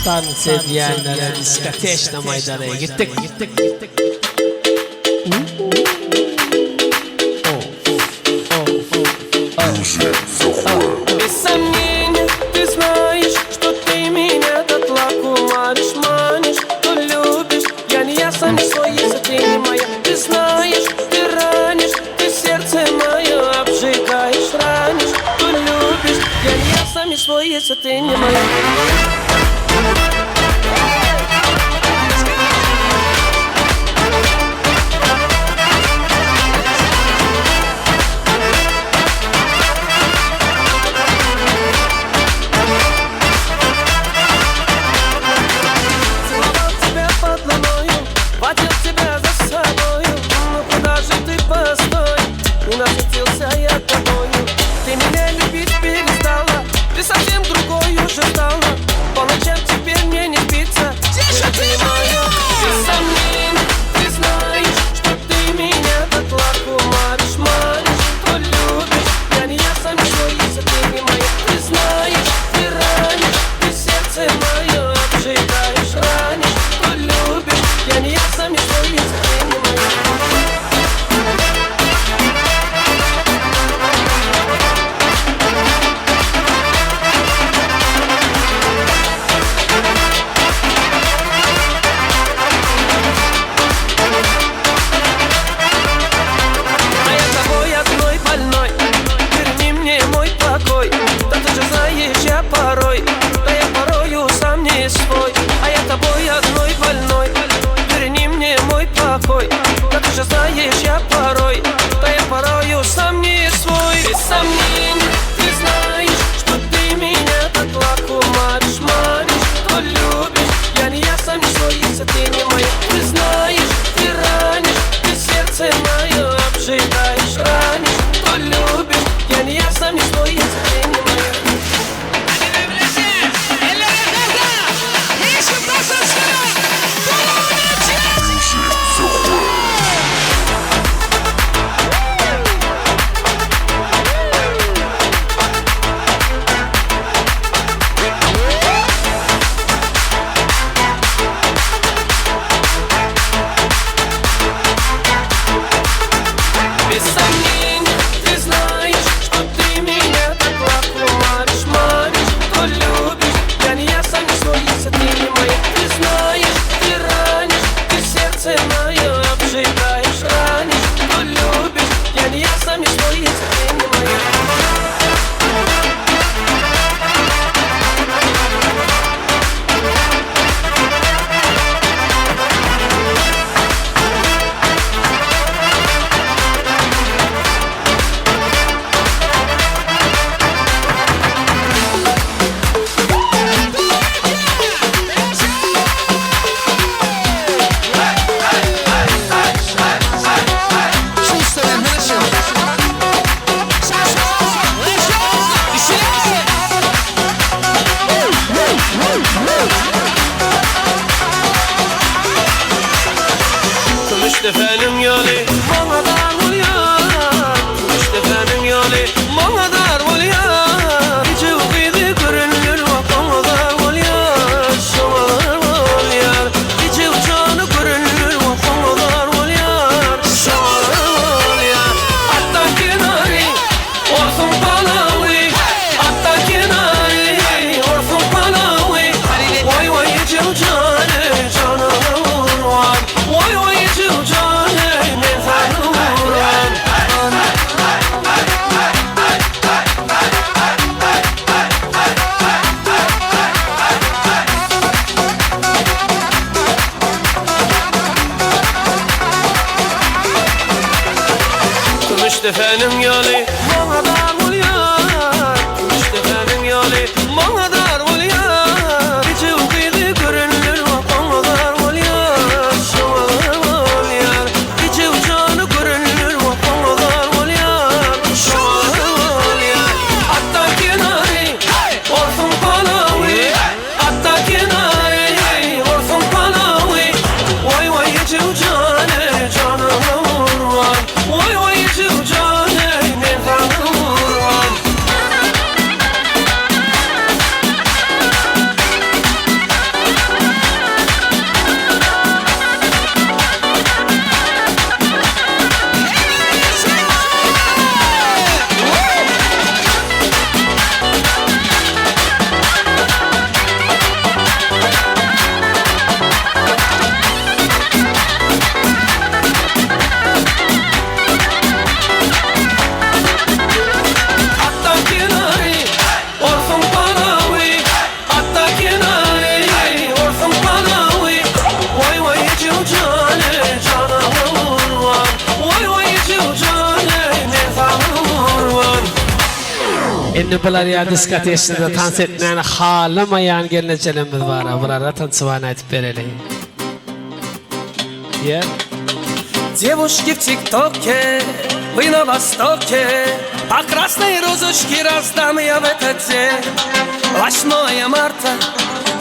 Tans edýänlere diskoteçna maýdany. Gitdik. Gitdik. Без сомнения, ты знаешь, что ты меня дотла кумаришь, манишь, то любишь. Я не я сам не свой, если ты не моя. Ты знаешь, ты ранишь, ты сердце мое обжигаешь, ранишь, то любишь. Я не я сам не свой, если ты не моя. Целовал тебя под луною, водил тебя за собою. Ну куда же ты, постой, не насытился я тобою. Ты меня любить перестала, ты совсем другой уже стала. По ночам теперь мне не спится, Тише, ты тише! моя. Без сомнений, ты знаешь, что ты меня дотла кумаришь, манишь, то любишь. Я не я сам не свой, если ты не моя. Ты знаешь, ты ранишь, ты сердце мое обжигаешь, ранишь, то любишь. Я не я сам не свой, если ты не моя. А я тобой одной больной, верни мне мой покой. Да ты же знаешь, я порой, да я порою сам не свой. А я тобой одной больной, верни мне мой покой. Да ты же знаешь, я порой, да я порою сам не свой. Без сомнений, ты знаешь, что ты меня дотла кумаришь, манишь, то любишь. Я не я сам не свой, если ты не моя. Ты знаешь, ты ранишь, ты сердце мое обжигаешь, ранишь, то любишь. Я не я сам не свой, если ты не моя. Без сомнений, ты знаешь, что ты меня дотла кумаришь, манишь, то любишь. Я не я сам не свой, если ты не моя. Ты знаешь, ты ранишь, ты сердце мое обжигаешь, ранишь, то любишь. Я не я сам не свой, если ты не моя. Kümüşdepäniň ýoly maňa dar bolýar, Kümüşdepäniň ýoly maňa dar bolýar. Ejew gyzy görenler wah oňa zar bolýar, şoňa zar bolýar. Ejew jany görenler wah oňa zar bolýar, şoňa zar bolýar. Atda kenary, orsuň palawy, Atda kenary, orsuň palawy. Waý waý ejew jany, janyňa gurban. Waý waý ejew jany, men saňa gurban. Kümüşdepäniň ýoly maňa dar bolýar, Kümüşdepäniň ýoly maňa dar bolýar. Ejew gyzy görenler wah oňa zar bolýar, şoňa zar bolýar. Ejew jany görenler wah oňa zar bolýar, şoňa zar bolýar. Atda kenary, orsuň palawy, Atda kenary, orsuň palawy. Waý waý ejew jany, janyňa gurban. Waý waý ejew jany, men saňa. Indi bular ýa diskoteçnada tans etmäni halamaýan gelnejelerimiz bar-a, bulara tançybany aýdyp bereli. Ýa. Девушки в ТикТоке, вы на Востоке, По красной розочке раздам я в этот день. 8 марта,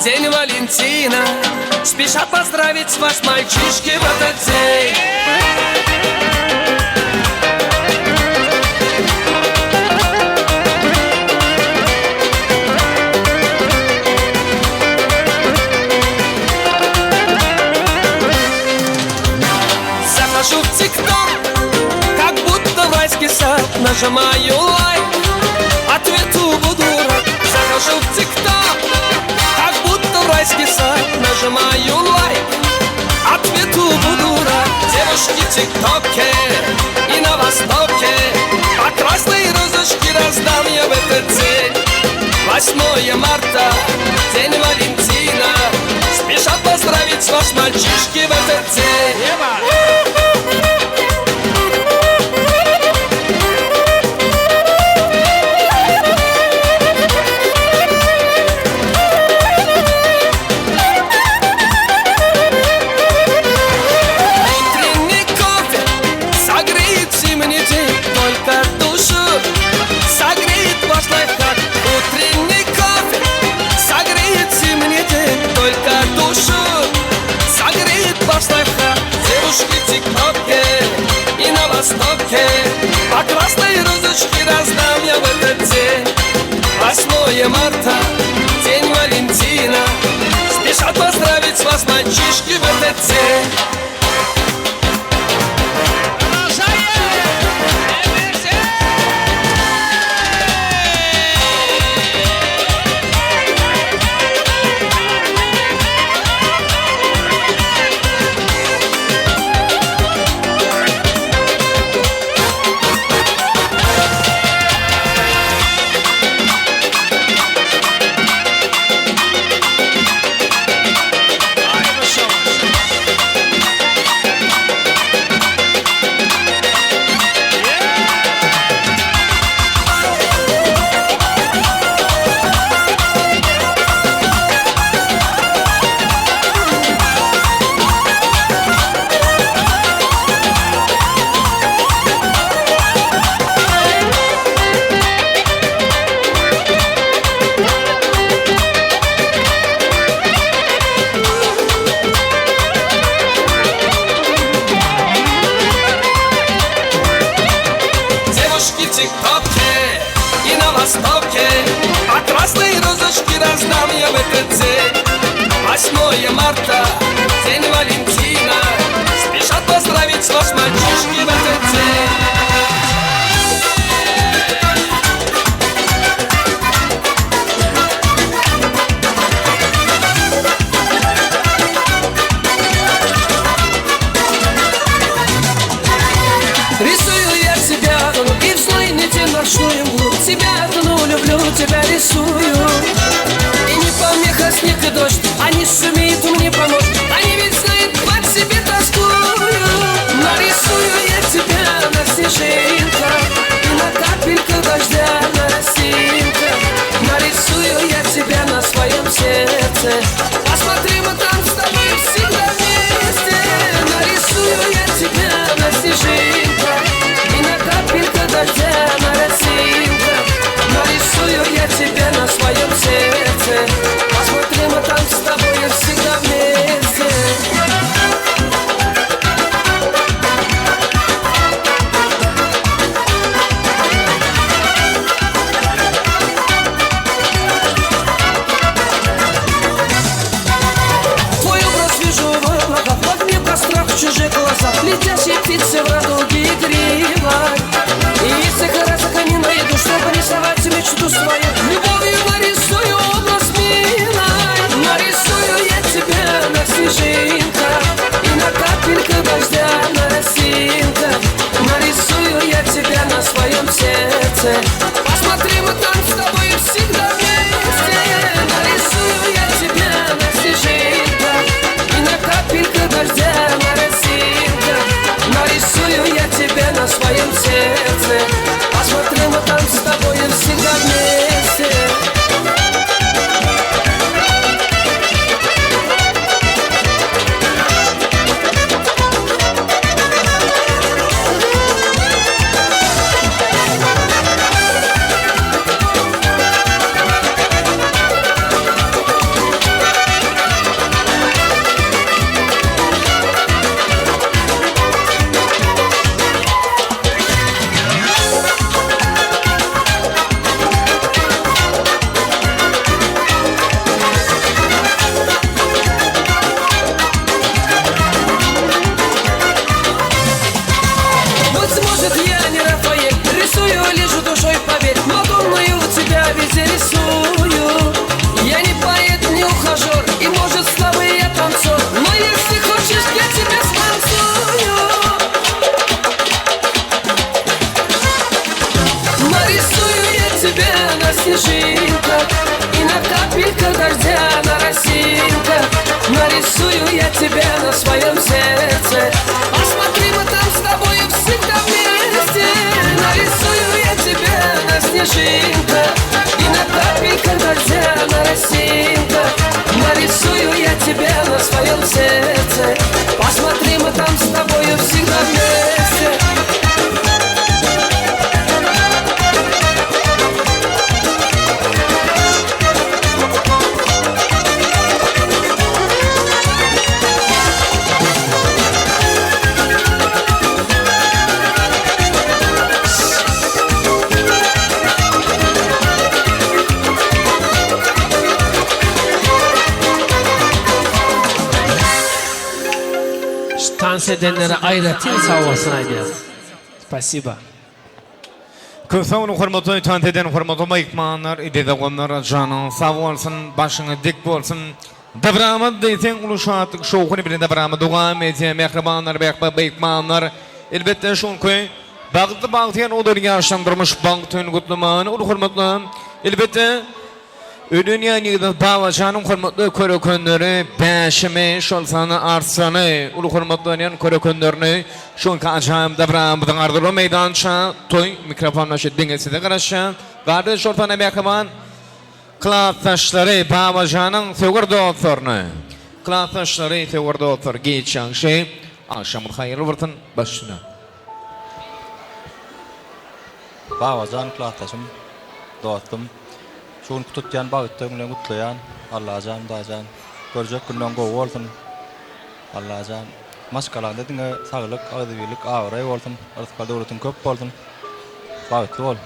день Валентина, Спешат поздравить вас мальчишки в этот день. Захожу в ТикТок, как будто в райский сад. Нажимаю лайк, ответу буду рад. Захожу в ТикТок, как будто в райский сад. Нажимаю лайк, ответу буду рад. Девушки в ТикТоке и на Востоке, по красной розочке раздам я в этот день. 8 марта, день Валентина, Спешат поздравить вас мальчишки в этот день. Утренний кофе согреет зимний день, только душу согреет ваш лайфхак. Утренний кофе согреет зимний день, только душу согреет ваш лайфхак. Девушки в ТикТоке и на Востоке, по красной розочке раздам я в этот день. 8 марта, день Валентина, Спешат поздравить вас мальчишки в этот день. Девушки в ТикТоке и на Востоке, по красной розочке раздам я в этот день. 8 марта, день Валентина, Спешат поздравить вас мальчишки в этот день. Рисую я тебя и в злой не ночную мглу. Тебя одну люблю, тебя рисую. И не помеха снег и дождь, они сумеют мне помочь. Они ведь знают, по тебе тоскую. Нарисую я тебя на снежинках и на капельках дождя, на росинках. Нарисую я тебя на своем сердце. Посмотри, мы там с тобой всегда вместе. Нарисую я тебя на снежинках и на капельках дождя, на росинках. Нарисую я тебя на своем сердце. Посмотри, мы там с тобой всегда вместе. Твой образ вижу в облаках, в огне кострах, в чужих глазах, летящие птицы в радуге игривой. И если красок не найду, чтобы рисовать мечту свою, любовью нарисую образ милой. Нарисую я тебя на снежинках и на капельках дождя, на росинках. Нарисую я тебя на своем сердце. Посмотри, мы там с тобой всегда вместе. Нарисую я тебя на снежинках и на капельках дождя, на росинках. Нарисую я тебя на своем сердце. Посмотри, мы там с тобой всегда вместе. ухажер И может слабый я танцор Но если хочешь, я тебя станцую Нарисую я тебя на снежинках И на капельках дождя на росинках Нарисую я тебя на своем сердце Посмотри, мы там с тобой всегда вместе Нарисую я тебя на снежинках И на капельках дождя на росинках Нарисую я тебя на своем сердце Посмотри, мы там с тобою всегда вместе Şu tans edenlere aýratyn sag bolsun aýdýas. Spasiba. Köp sag boluň hormatly tans eden hormatly myhmanlar, eziz doganlar janyň sag bolsun, başyňyz dik bolsun. Dabramyz diýseň uly şatlyk şowhun bilen dabramyz dowam edýär mähribanlar myhmanlar. Elbetde şu günki bagtly bagtyýar odan ýaşlan durmuş bagtyny gutlaman uly hormatly elbetde Ölen ýanyňyzda Babajanyň hormatly körekenleri Bäşimi, şol sanda Arslany, uly hormatlanýan körekenlerini şu günki ajaýyp dabramyzyň arzuwly meýdança toý mikrofondaşy diňe size garaşýar. Gardaş şol sanda mähriban klasdaşlary Babajanyň söwer dostlaryny, klasdaşlary söwer dostlary giç ýagşy, agşamyňyz haýyrly bolsun, başyna. Babajan klasdaşym, dostum. Şu günki tutýan bagtda öňünden gutlaýan. Allajan Hudaýjan görjek günleň gowy bolsun. Allajan maşgalaňda diňe saglyk, agzybirlik, abraý bolsun. Yrsgal döwletiň köp bolsun. Bagtly bol.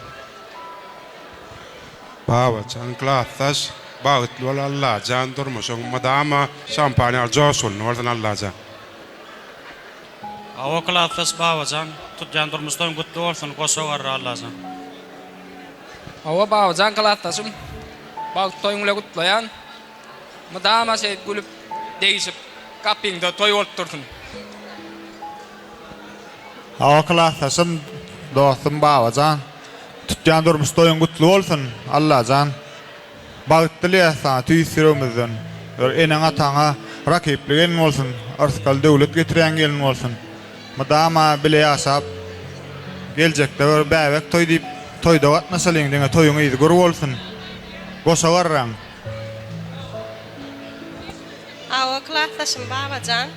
Babajan klasdaş bagtly bol Allajan durmuşyň mydama şampaniýa ýaly joşgunly bolsun Allajan. Hawa klasdaş Babajan tutýan durmuş toýuň gutly bolsun goşa garra Allajan. Hawa Babajan klasdaşym bagt toýuň bile gutlaýan mydama şeýdip gülüp degişip gapyňda toý bolup dursun. Hawa klasdaşym dostum Babajan tutýan durmuş toýuň gutly bolsun Allajan Bagt dileýäs saňa tüýs ýüregimizden. Bir eneň ataňa rakyply gelin bolsun, yrsgal döwlet getirýän gelin bolsun. Mydama bile ýaşap, geljekde bir bäbek toý diýip toýda gatnaşalyň diňe toýuň yzy gür bolsun. Goşa garraň. Hawa klasdaşym Babajan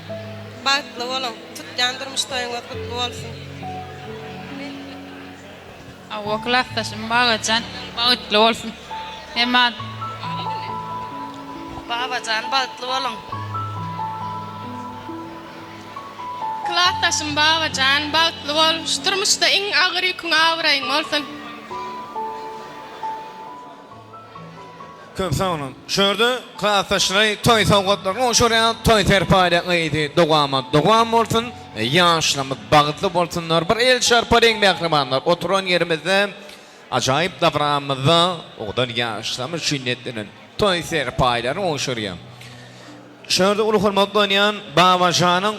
bagtly boluň tutýan durmuş toýuňyz gutly bolsun. Hawa klasdaşym Babajan bagtly bolsun hemme Babajan bagtly boluň. Klasdaşym Babajan bagtly bol şu durmuşda iň agyr ýüküň abraýyň bolsun. Köp sag boluň. Şu ýerde klasdaşlary toý sowgatlaryny gowşurýar. Toý serpaýly gyzy dowamat dowam bolsun. Ýaşlarymyz bagtly bolsunlar. Bir el çarpalyň mähribanlar. Oturan ýerimizde ajaýyp dabramyzda owadan ýaşlarymyz üçin niýetlenen toý serpaýlaryny gowşurýar. Şu ýerde uly hormatlanýan Babajanyň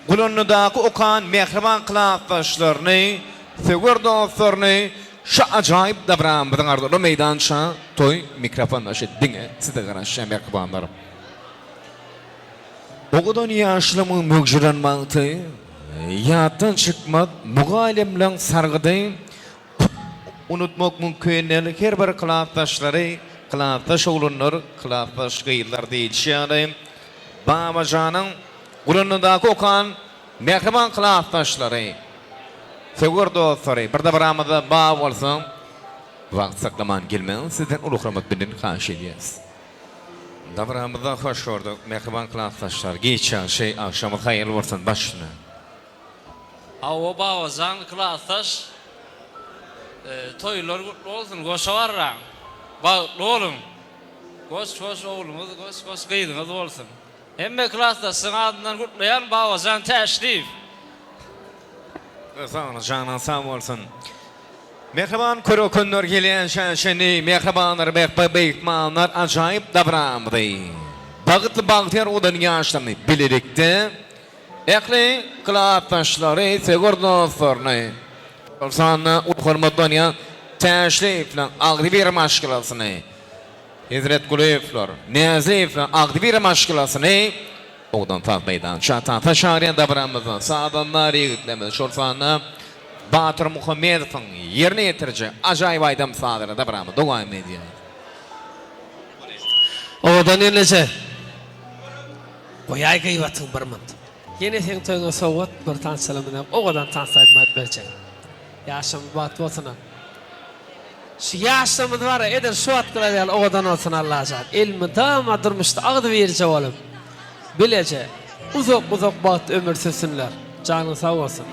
Gulunlydaky okan mähriban klasdaşlaryny, söwer dostlaryny şu ajaýyp dabramyzyň arzuwly meýdança toý mikrofondaşy diňe size garaşýar mähribanlar. Owadan ýaşlygymyň möwjüren wagty, ýatdan çykmaz mugallymlaň sargydy, Unutmak mümkin däl, her bir klasdaşlary, klasdaş oglanlar, klasdaş gyzlar diýlişi ýaly, Babajanyň Gulunlydaky okan mähriban klasdaşlary, söwer dostlary bir dabramyzda bar bolsa, wagt saklaman gelmegiňizi sizden uly hormat bilen haýyş edýäris. Dabramyzda hoş gördük, mähriban klasdaşlar, giç ýagşy, agşamyňyz haýyrly bolsun, baş üstüne. Hawa Babajan klasdaş toýlar gutly bolsun goşa barraň bagtly boluň goş goş ogluňyz goş goş gyzyňyz bolsun hemme klasdaşlaň adyndan gutlaýan Babajan Täşliýew. Sag boluň janyňyz sag bolsun. Mähriban körekenler gelýän şäşeni, mähribanlar mähba beýikmanlar ajaýyp dabramyzy, bagtly bagtyýar odan ýaşlaryny bilelikde ähli klasdaşlary, söwer dostlaryny, şol sanda uly hormatlanýan Täşliýewler agzybir maşgalasyny, Hezretgulyýewler, Näzliýewler agzybir maşgalasyny Owadan saz meýdança tasa çagyrýan dabaramyzda sazandar ýigitlerimiz, şol sanda Batyr Muhammedowyň ýerine ýetiriji ajaýyp aýdym-sazlary dabaramyzy dowam edýär. Owadan gelneje. Goýaý gyýbatyňy bir munt. Ýene seň toýuňa sowgat bir tansçylar bilen owadan tans aýdym aýdyp berjek. Ýaşamyz bagtly bolsun-a. Şu ýaşlarymyz bar-a edil şu wagtkylar ýaly owadan bolsun Allajan. Elmydama durmuşda agzybirje bolup, bileje uzak uzak bagtly ömür sürsünler. Janyň sag bolsun.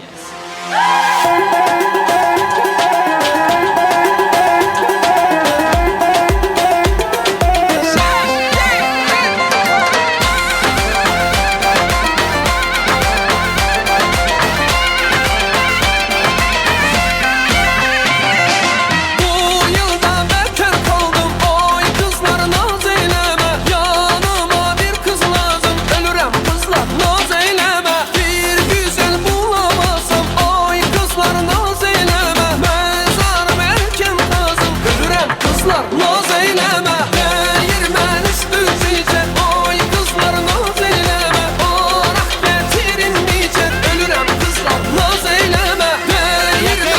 Bu ýylda beter boldum oý gyzlar naz eýleme Ýanyma bir gyz lazym ölürem gyzlar naz eýleme Bir güzel bulamasam oý gyzlar naz eýleme Mezarym erken gazym ölürem gyzlar naz eýleme Değirmen üstü jijer oý gyzlar naz eýleme Orak getirin nijer ölürem gyzlar naz eýleme Değirmen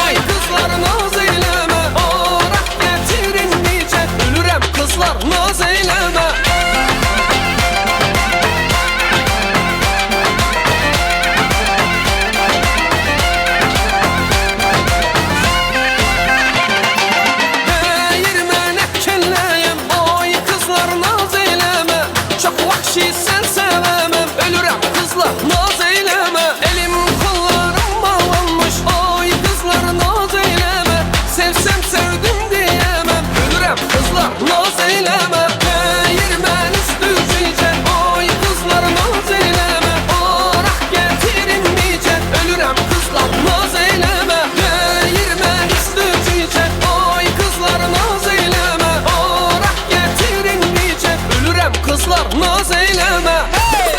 Oy gyzlar naz eýleme Orak getirin nice Ölürem gyzlar naz eýleme. Değirmene kelleýem Oy gyzlar naz eýleme Çok wagşy sen sevemem Ölürem gyzlar naz eýleme Elim kollarym baglanmyş Oy gyzlar naz eýleme Sevsem sevdim diýemem Ölürem gyzlar naz eýleme Değirmen üstü jijer Oy gyzlar naz eýleme Orak getirin nice Ölürem gyzlar naz eýleme Değirmen üstü jijer Oy gyzlar naz eýleme Orak getirin nice Ölürem gyzlar naz eýleme Hey!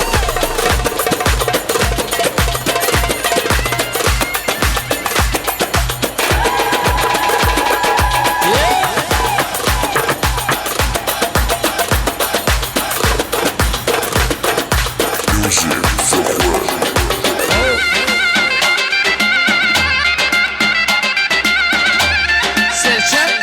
Serçe.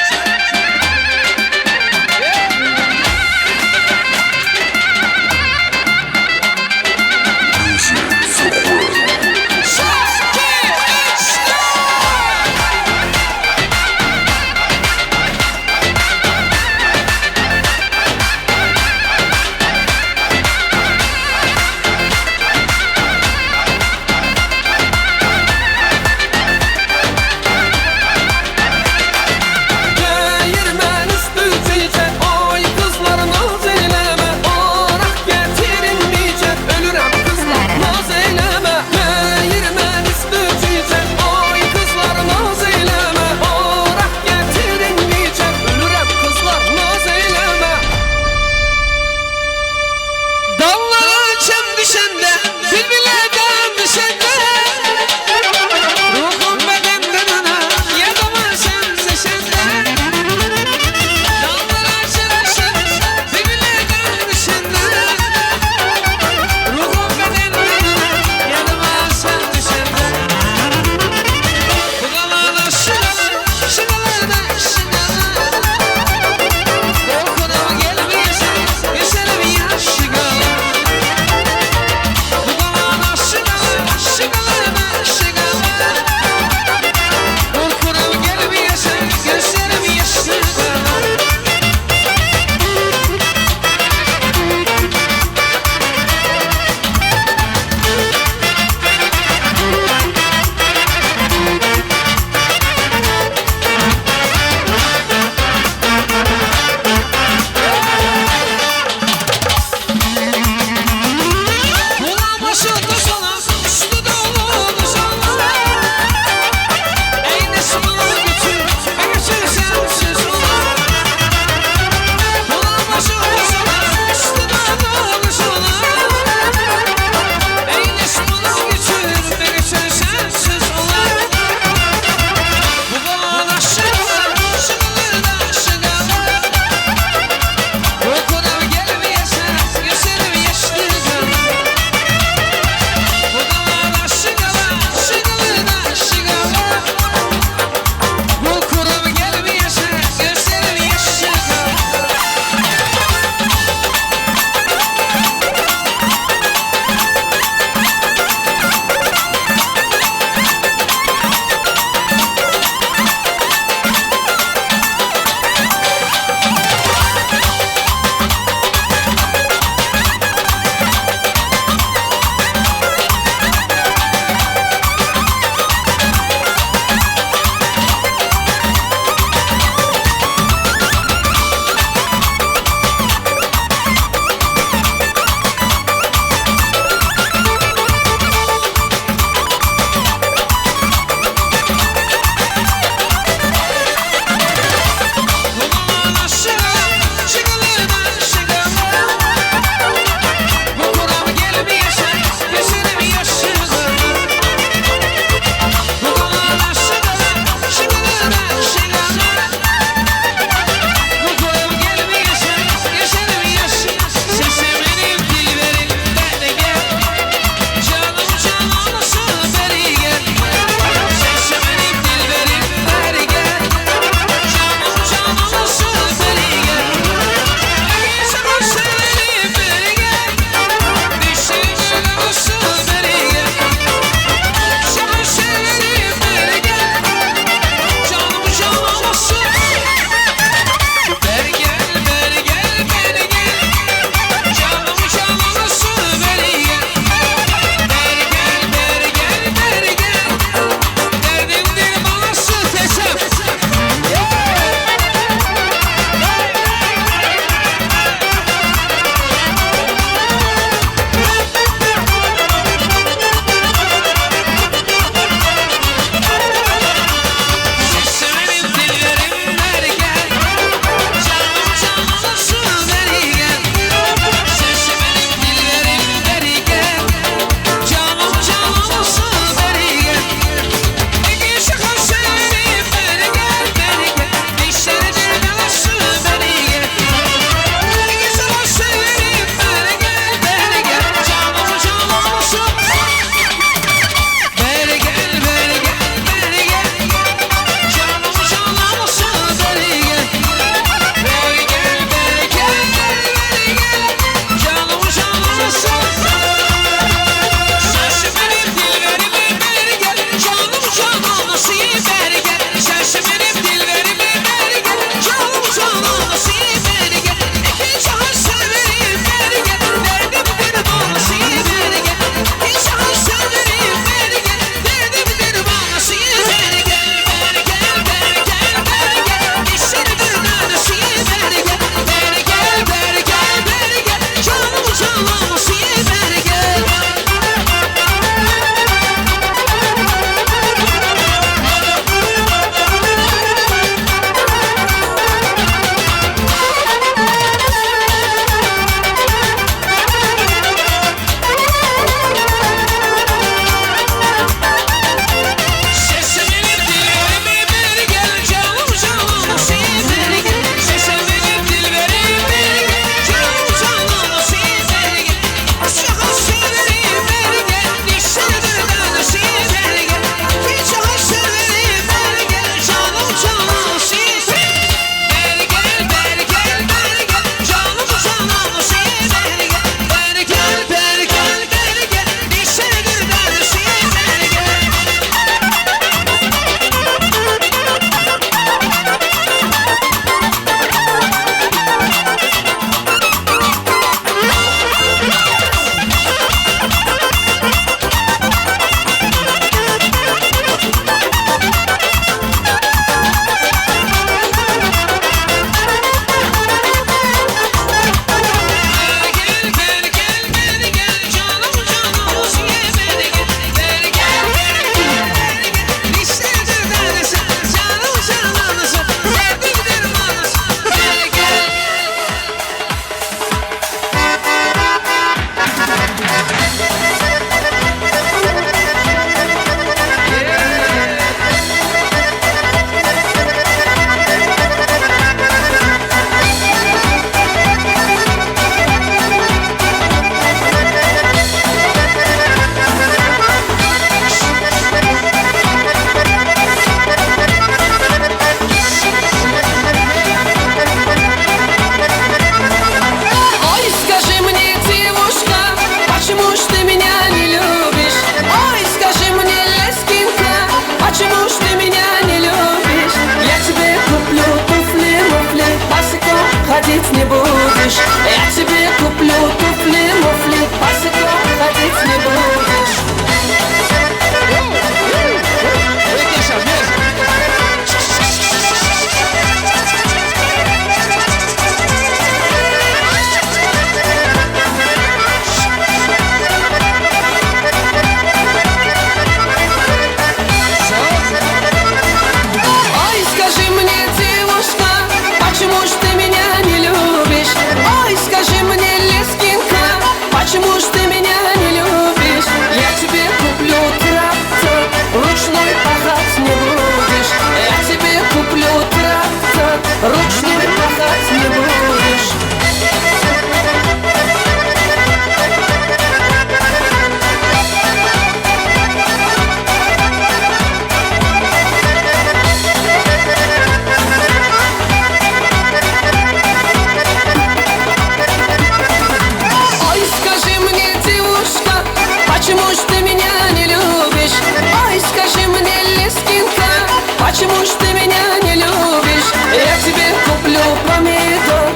Почему ж ты меня не любишь? Я тебе куплю помидор,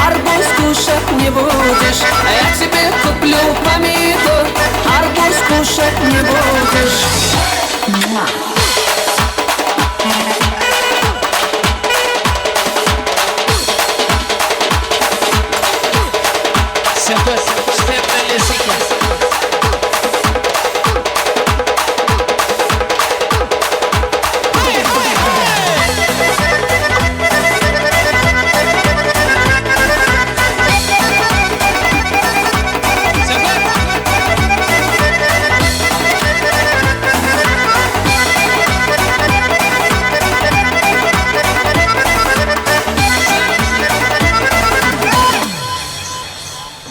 арбуз кушать не будешь. Я тебе куплю помидор, арбуз кушать не будешь. Söhbet, step 58.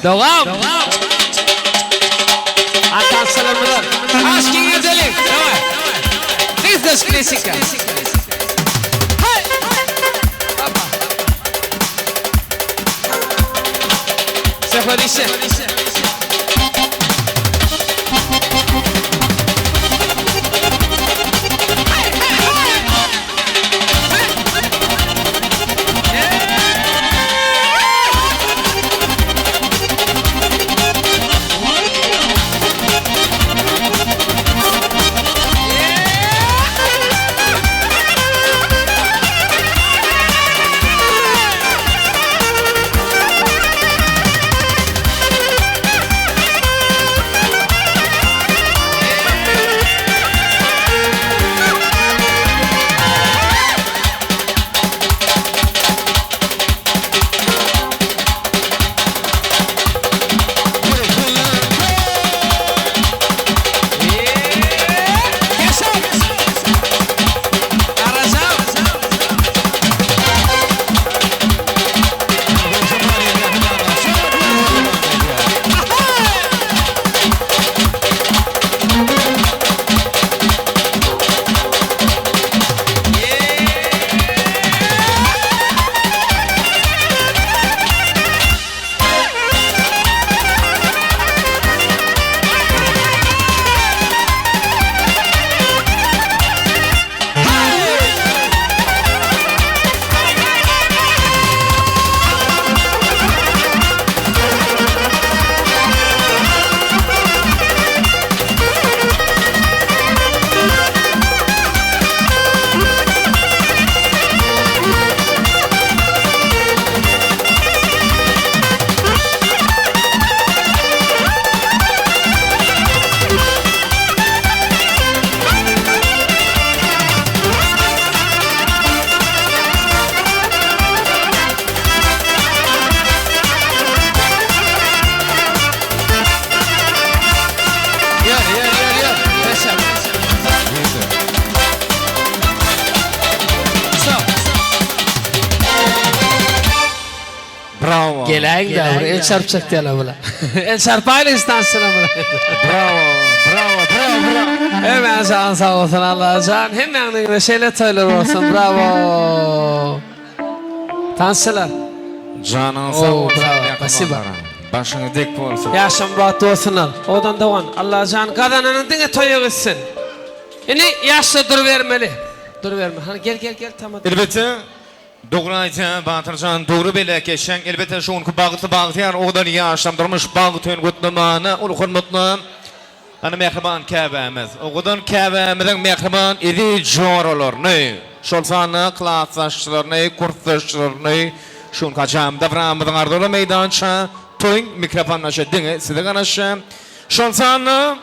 Dowam! Atansylymyzlar. Aş giňeldeliň. Daway. Gysgaç klesika. Hey! Hoppa. Söhbet işe. Ýör, ýör, ýör, ýör. Peşe. Stop. Bravo. Geläýiň da bir el çarpjak diýýärler bular. El çarpaýlyň stansiýada bular. Bravo, bravo, bravo, bravo. Hemmäň jany sag bolsun Allajan. Hemmäňiziň şeýle toýlar bolsun. Bravo. Tansçylar. Janyň sag Oo, bolsun. bravo. Spasibo. Başyň dik bolsun. Ýaşaň bagtly bolsunlar. Owadan dogan. Allajan gazananyň diňe toýa gitsin. Indi ýaşda durubermeli. Durubermeli. Hany gel gel gel tamada. Elbetde dogry aýtýaň Batyrjan dogry belläp geçýäň elbetde şu günki bagtly bagtyýar owadan ýaşlam durmuş bagt toýuny gutlamana uly hormatly Hany mähriban käbämiz, owadan käbämiziň mähriban eziz joralaryny, şol sanda klasdaşlaryny, kursdaşlaryny şu günki ajam dabramyzyň arzuwly meýdança toýuň mikrofonbaşy diňe size garaşýar. Şol sanda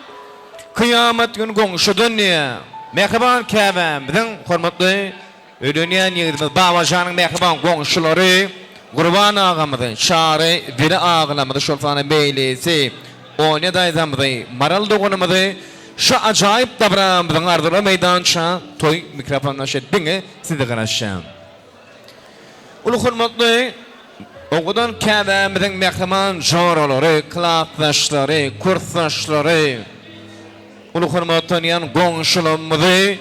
kyýamat gün goňşudan diýýär. Mähriban käbämiziň hormatly Öýlenýän ýigidimiz Babajanyň mähriban goňşulary Gurban agamyzy, Çary Weli agalarymyzy, şol sanda Meýlisi, Onýa daýzamyzy, Maral doganymyzy şu ajaýyp dabramyzyň arzuwly meýdança toý mikrofondaşy diňe size garaşýar. Uly hormatly owadan käbämiziň mähriban joralary, klasdaşlary, kursdaşlary, uly hormatlanýan goňşularymyzy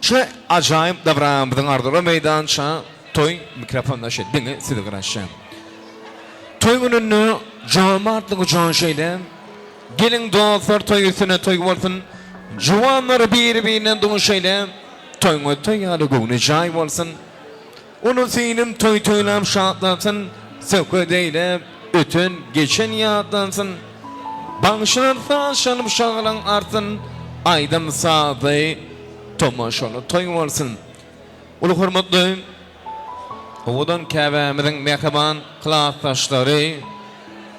Şu ajaýyp dabramyzyň arzuwly meýdança toý mikrofondaşy diňe sizi garaşýar. Toý gününde jomartlygy joş eýle, Geliň dostlar toý üstüne toý bolsun, Juwanlar biri-birine duş eýle. Toýuňyz toý ýaly göwne jaý bolsun. Uly synym toý toýlap şatlansyn, Söhbet eýläp öten geçen ýatlansyn. Bagşylar saz çalyp şagalaň artsyn, Aýdym sazly tomaşaly toý bolsun. Uly hormatly owadan käbämiziň mähriban klasdaşlary,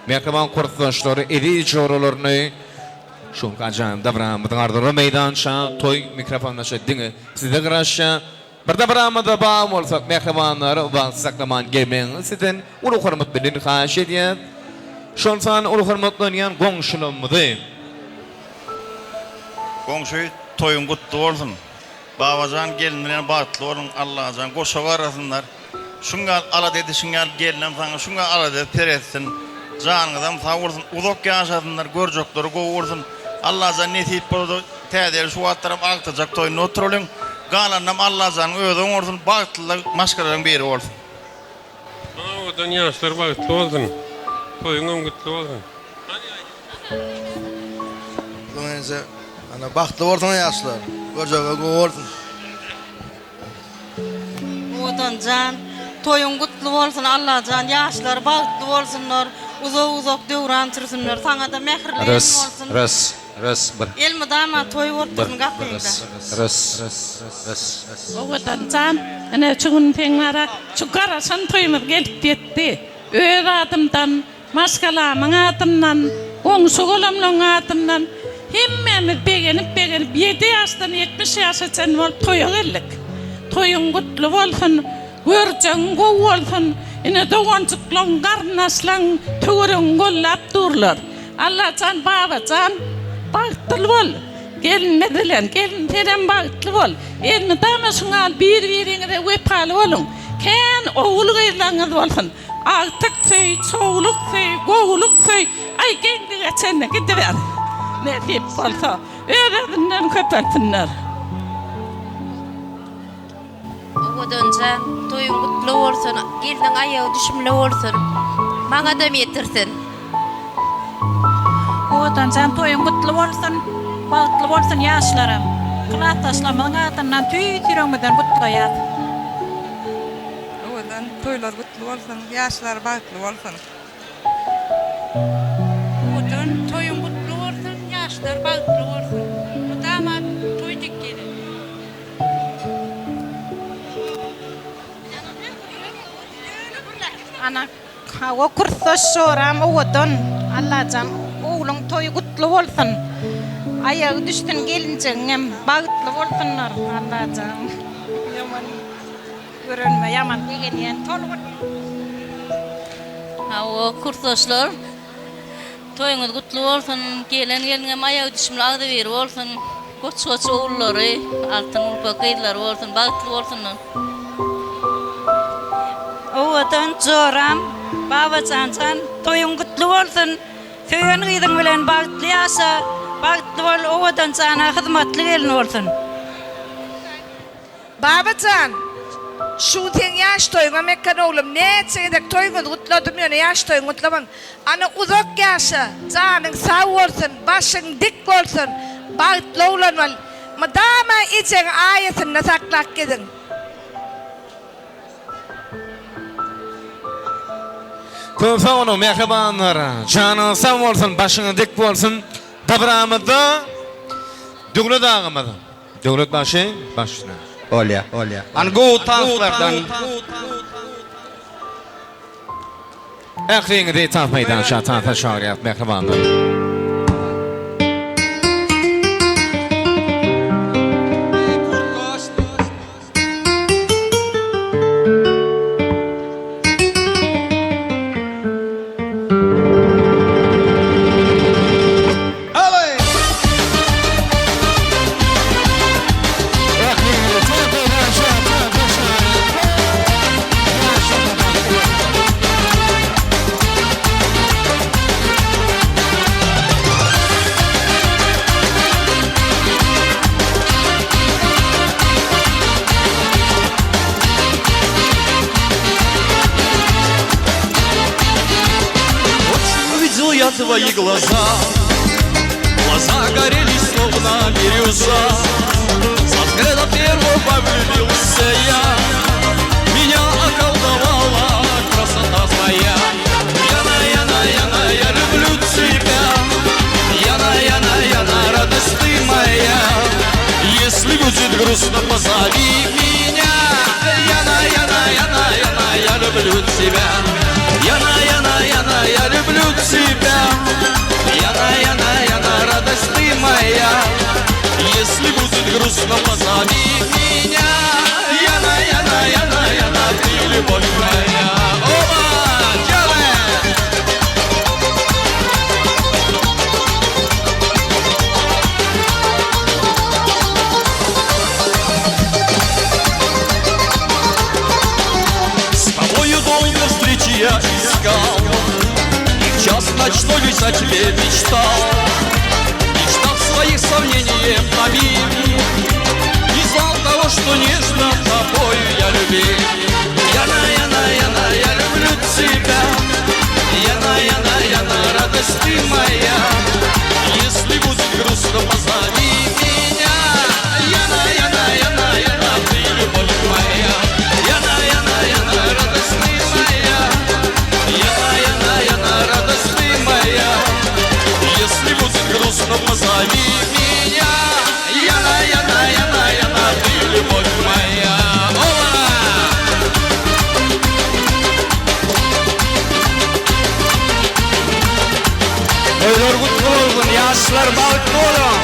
mähriban kursdaşlary, eziz joralaryny şu günki ajaýyp dabramyzyň arzuwly meýdança toý mikrofondaşy diňe size garaşýar. Bir dabramyzda bar bolsak mähribanlar wagt saklaman gelmegiňizi sizden uly hormat bilen haýyş edýäs. Şol sanda uly hormatlanýan goňşularymyzy. Goňşy toýuň gutly bolsun. Babajan gelin bilen bagtly boluň Allajan goşa garasynlar. Şuň ýaly alada edişiň ýaly gelinem saňa şuň ýaly alada edip seretsin. Janyňyzam sag bolsun uzak ýaşasynlar görjekleri gowy bolsun. Allajan nesip bolsa täze ýyl şu wagtlaram agtyjak toýunda oturalyň. Galanynam Allajanyň özi oňarsyn bagtly maşgalalaryň biri bolsun. Owadan ýaşlar bagtly bolsun. Toýuňam gutly bolsun. Hany aýt. Öňünçe ana bagtly bolsun ýaşlar. Görjege gowy bolsun. Owadanjan toýuň gutly bolsun Allajan ýaşlar bagtly bolsunlar uzak uzak döwran sürsünler saňada mähirli gelin Res bolsun res res bir. Elmydama toý bolup Bir dursun gapyňda. res res res. Owadanjan ine şu gün seň bara şu garaşan toýumyz gelip ýetdi öz adymdan Maşgalamyň adyndan, goňşy-golamlaryň adyndan hemmämiz begenip-begenip ýedi ýaşdan 70 ýaşa çenli bolup toýa geldik. Toýuň gutly bolsun, görjegiň gowy bolsun, ine doganjyklaň, garyndaşlaň töweregiňi gollap durlar. Allajan, Babajan, bagtly bol, gelinimiz bilen, gelin senem bagtly bol. Elmydama şuňa bir-biriňize wepaly boluň. Kän ogul-gyzlaryňyz bolsun. Agtyk söý, çowluk söý, gowulyk söý, aý geňlige çenli gidiber. Nesip bolsa, öz-özünden köpelsinler. Owadanja, toýuň gutly bolsun, gelniň aýagy düşümli bolsun, maňadam ýetirsin. Owadanjan toýuň gutly bolsun, bagtly bolsun ýaşlaram. Klasdaşlarymyzyň adyndan tüýs ýüregimizden gutlaýas. Owadan toýlar gutly bolsun, ýaşlar bagtly bolsun. Owadan toýuň gutly bolsun, ýaşlar bagtly bolsun. Mydama toý dek gelin. Ana hawa kursdaş joram owadan Allajan ogluň toýy gutly bolsun aýagy düşsün gelinjegiňem bagtly bolsunlar Allajan ýaman. Görenime ýaman begenýän Tolgun. Hawa kursdaşlar toýuňyz gutly bolsun gelen gelniňem aýagy düşümli agzybir bolsun goç goç ogullary altyn gulpak gyzlary bolsun bagtly bolsunlar. Owadan joram Babajanjan toýuň gutly bolsun söýen gyzyň bilen bagtly ýaşa bagtly bol Owadanjana hyzmatly gelin bolsun. Babajan, şu gün seň ýaş toýuňam eken oglum, näçe gezek toýuňyzy gutladym, ýöne ýaş toýuňy gutlaman. Ana uzak ýaşa, janyň sag bolsun, başyň dik bolsun, bagtly oglan bol. Mydama ejeňi aýasynda saklap geziň. Köp sag boluň mähribanlar. Janyňyz sag bolsun, başyňyz dik bolsun. Dabramyzda Döwlet agamyz. Döwlet başy baş üstüne. Bolýa bolýa. An gowy tanslardan. Ähliňizi tans meýdança tansa çagyrýas mähribanlar. Увидел я твои глаза, Глаза горели, словно бирюза. Когда первого влюбился я, Меня околдовала красота твоя. Яна, Яна, Яна, я люблю тебя. Яна, Яна, Яна, радость ты моя. Если будет грустно, позови меня. Яна, Яна, Яна, Яна, я люблю тебя. Яна, Яна, Яна, я люблю тебя. Яна, Яна, Яна, радость ты моя. Если будет грустно, позови меня. Яна, Яна, Яна, Яна, ты любовь моя. Оба! Делаем! С тобою долго встречи я искал И в час ночной лишь о тебе мечтал Мечтав своих сомнением томил Не знал того, что нежно тобою я любил Яна, Яна, Яна, я люблю тебя Яна, Яна, Яна, радость ты моя Если будет грустно, позови меня Яна, Яна, Яна, Яна, ты любовь моя Яна, Яна, Яна, радость ты моя Яна, Яна, Яна, радость ты моя Если будет грустно, позови меня Яна, Яна, Яна, Яна, ты любовь моя Оба! Toýlar gutly bolsun, ýaşlar bagtly boluň.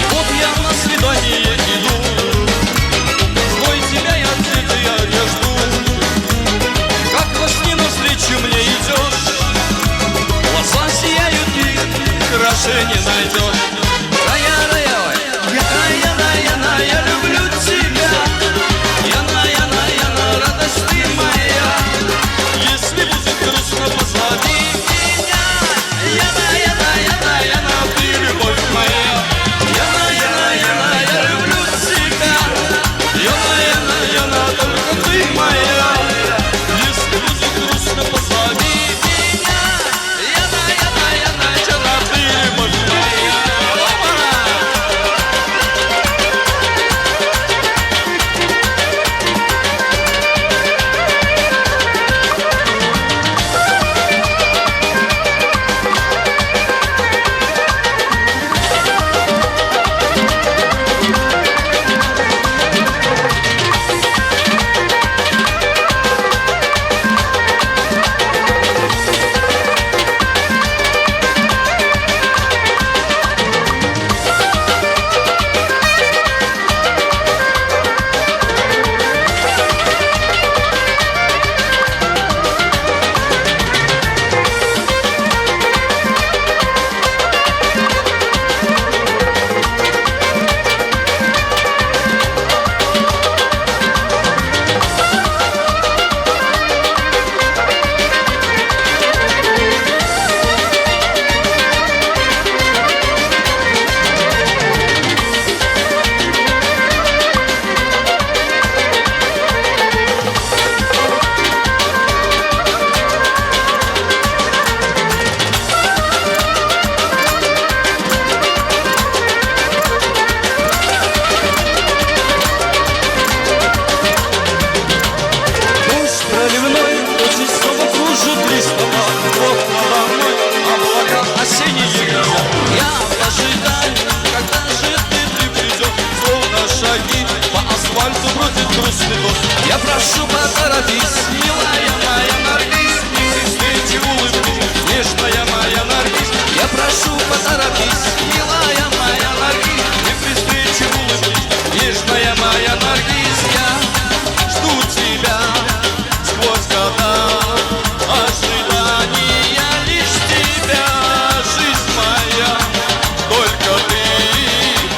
И вот я на свидание иду Жду тебя я цветы, я жду Как во сне навстречу мне идешь Глаза сияют и краше не найдешь Рая, рая, ой. Рая, рая, рая, я люблю тебя Яна, Яна, Яна, радость ты моя Если будет грустно, позови меня Яна, Яна, Яна, Яна, ты любовь моя Яна, Яна, Яна, я люблю тебя Яна, Яна, Яна, только ты моя Если будет грустно, позови меня Яна, Яна, Яна, Яна, ты любовь моя Опа! Дождь проливной, очень снова кружит листопад Вот надо мной облака осенние глядят. Я в ожидании, когда же ты, ты придешь Словно шаги по асфальту бродит грустный дождь Я прошу, поторопись, милая моя Наргиз И при встрече улыбнись, нежная моя Наргиз Я прошу, поторопись, милая моя Наргиз И при встрече улыбнись, нежная моя Наргиз Я жду тебя сквозь года Ожидания лишь тебя, жизнь моя Только ты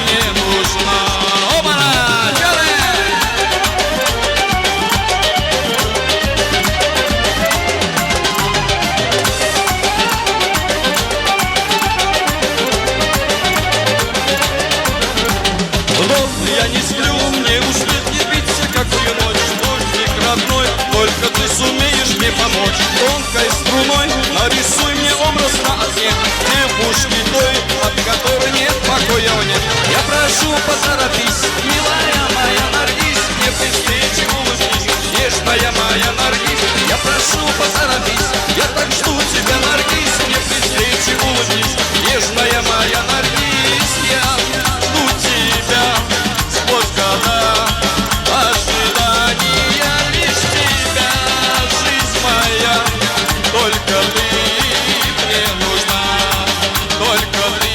мне нужна Опа! Делаем! тонкой струной Нарисуй мне образ на окне Девушки той, от которой нет покоя мне Я прошу, поторопись, милая моя Наргиз Мне при встрече улыбнись, нежная моя Наргиз Я прошу, поторопись, я так жду тебя, Наргиз Мне при встрече улыбнись, нежная моя Наргиз Я жду тебя сквозь года Ожидания лишь тебя, жизнь моя Только ты мне нужна, только ты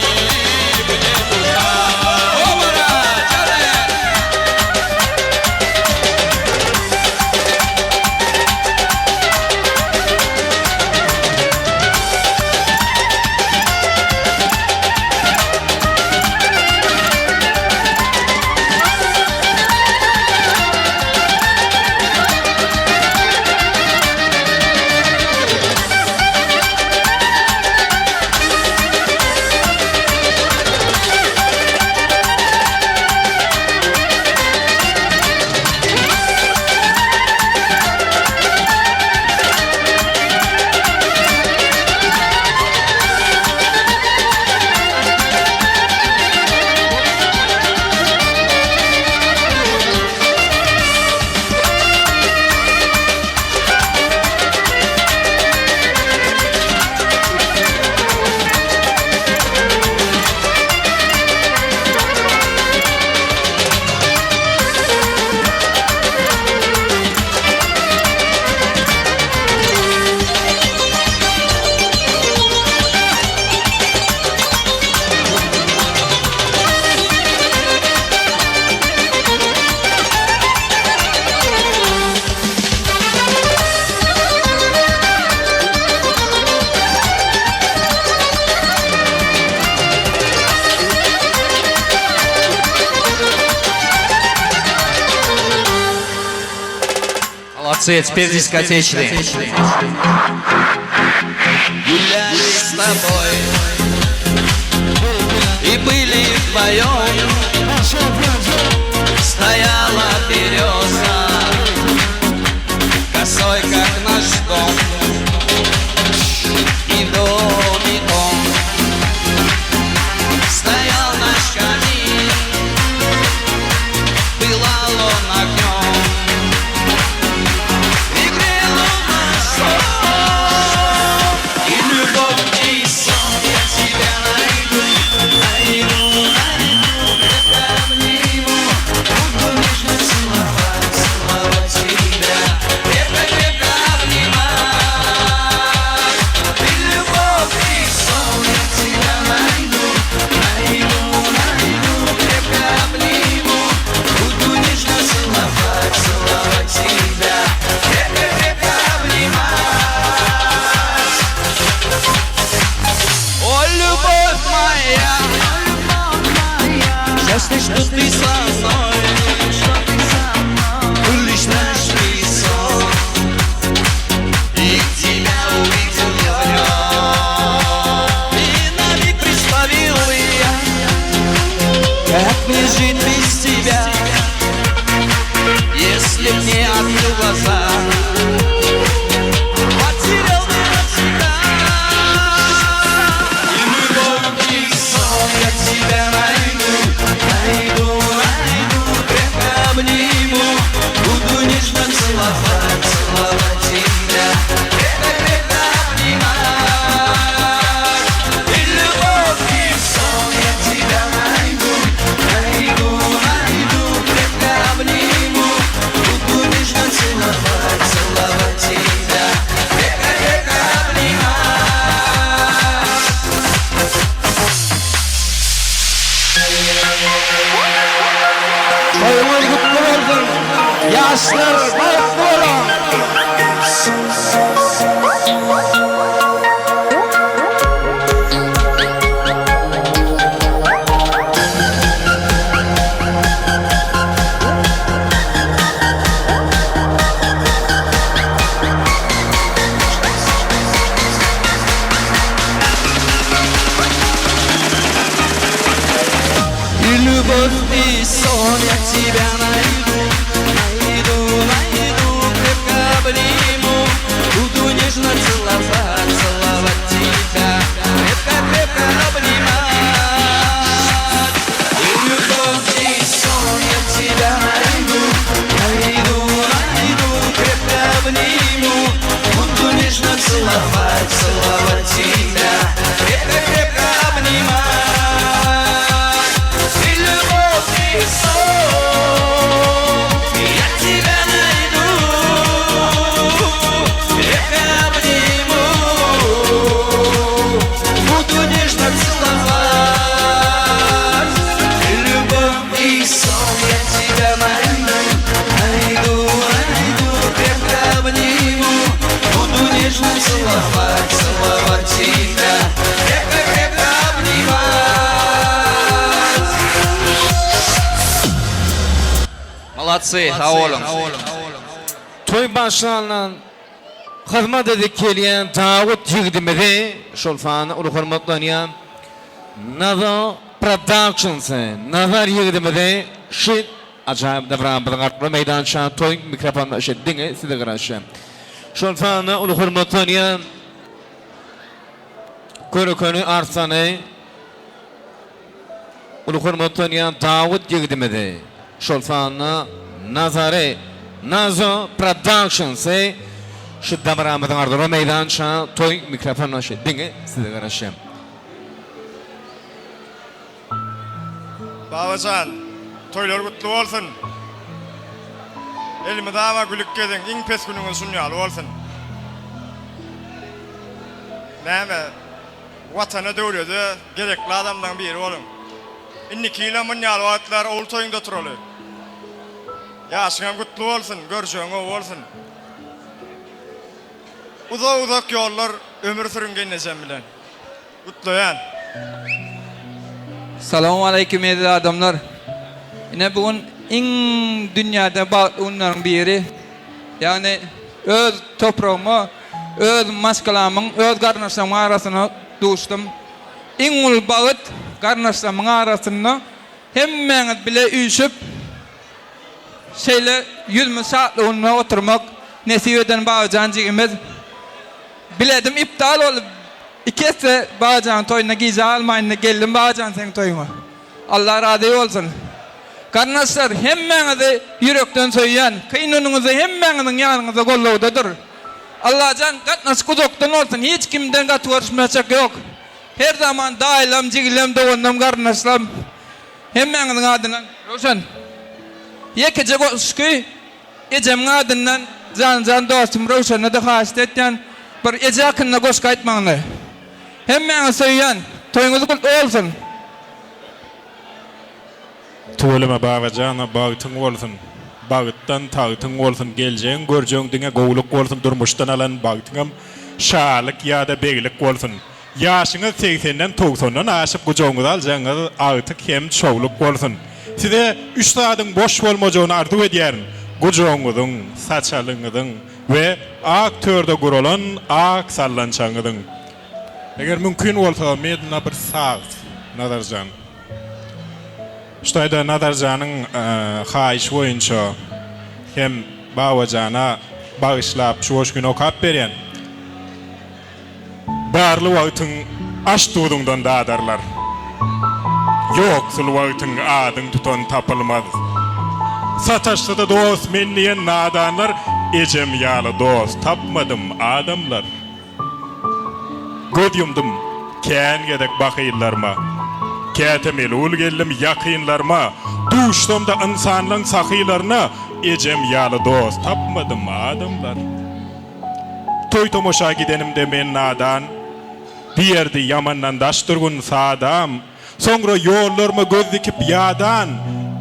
мне нужна Обара! Чары! Молодцы, теперь дискотечные. Гуляли с тобой И были вдвоем Стояла береза Косой, как наш дом И в доме том Стоял наш камин Пылал он огнем И грел он наш сон И любовь, и сон Я тебя найду, найду, найду Крепко обниму Буду нежно целовать, целовать тебя Крепко-крепко обнимать И любовь, и сон Я тебя найду, найду, найду Крепко обниму Буду нежно целовать, целовать тебя Крепко-крепко обнимать О, любовь моя, счастлив, что ты со мной, лишь наш сон, и тебя увидел я в нем. И на миг представил я, как мне жить без тебя, если б не открыл глаза. Потерял бы навсегда. И любовь, и сон, я тебя найду, найду, найду, крепко обниму, буду нежно целовать, целовать тебя, крепко-крепко обнимать. И любовь, и сон, я тебя найду, найду, найду, крепко обниму, буду нежно целовать, целовать тебя, крепко-крепко обнимать. Toýuňyz gutly bolsun, ýaşlar bagtly boluň! И любовь, и сон, я тебя найду, найду, найду, крепко обниму, буду нежно целовать, целовать тебя Крепко-крепко обнимать Ты любовь и сон Я тебя найду Крепко обниму Буду нежно целовать Ты любовь и сон Я тебя найду, найду, найду Крепко обниму Буду нежно целовать, целовать тебя Крепко-крепко обнимать Молодцы, sag boluň. Toý başlandan hyzmat edip gelýän Dawut ýigidimizi, şol sanda uly hormatlanýan Nazar Productions-y, Nazar ýigidimizi şu ajaýyp dabramyzyň artma meýdança toý mikrofonyna şu diňe size garaşýar. Şol sanda uly hormatlanýan Körekeni Arslany, Uly hormatlanýan Dawut ýigidimizi, şol sanda Nazary, Nazo Productions-y şu dabaramyzyň arzuwly meýdança toý mikrofon başy diňe size garaşýar. Babajan, toýlar gutly bolsun! Elmydama gülüp geziň, iň pes günüňiz şun ýaly bolsun! Näme, Watana döwlede gerekli adamlaň biri boluň. Indiki ýylam mun ýaly wagtlar ogul toýuňda oturaly. Ýaşyňam gutly bolsun, görjegiň gowy bolsun. Uzak uzak ýollar ömür sürüň gelnejem bilen. Gutlaýan. Salowmaleýkim eziz adamlar. Ine bu gün iň dünýäde bagtly günleriň biri. Ýagny öz topragyma, öz maşgalamyň, öz garyndaşlarymyň arasynda duşdum. Iň uly bagt garyndaşlarymyň arasynda hemmäňiz bile üýşüp, şeýle ýüzümiz şatlygynda oturmak nesip eden Babajan jigimiz. Biledim iptal boldy. Iki esse Babajanyň toýuna gijä galmaýyn-da geldim Babajan seň toýuňa. Allah razy bolsun. Garyndaşlar hemmäňizi ýürekden söýýän. Kyn günüňizde hemmäňiziň ýanyňyzda gollawdadyr. Allajan gatnaşyk uzakdan bolsun hiç kimden gaty görüşmeçek ýok. Her zaman daýylam jigilem doganlam garyndaşlam hemmäňiziň adyndan Röwşen ýekeje goşgy ejemiň adyndan janajan dostum Röwşene-de haýyşt etýän bir eje hakynda goşgy aýtmagyny. Hemmäňizi söýýän. Toýuňyz gutly bolsun. Tüweleme Babajana bagtyň bolsun Bagtdan tagtyň bolsun geljegiň görjegiň diňe gowulyk bolsun durmuşdan alan bagtyňam şalyk ýada beglik bolsun Ýaşyňyz segsenden togsandan aşyp gujagyňyza aljagyňyz agtyk hem çowluk bolsun Size üç zadyň boş bolmajagyny arzuw edýärin gujagyňyzyň saçalyňyzyň we ak törde guralan ak sallançagyňyzyň Eger mümkin bolsa medna bir saz Nazarjan. Şu taýda Nazarjanyň haýyşy boýunça hem Babajana bagyşlap şu goşgyny okap berýän. Barly wagtyň aş duzuňdan dadarlar. Ýoksul wagtyň adyň tutan tapylmaz. Sataşsa-da dost men diýen nadanlar ejem ýaly dost tapmadym adamlar. Göz ýumdum kän gezek bahyllaryma, Käte melul geldim ýakynlaryma, Duşsam-da ynsanlaň sahylaryna, Ejem ýaly dost tapmadym, adamlar. Toý-tomaşa gidenimde men nadan, Diýerdi, Ýamandan daş durgun, sadam. Soňra ýollaryma göz dikip ýadan,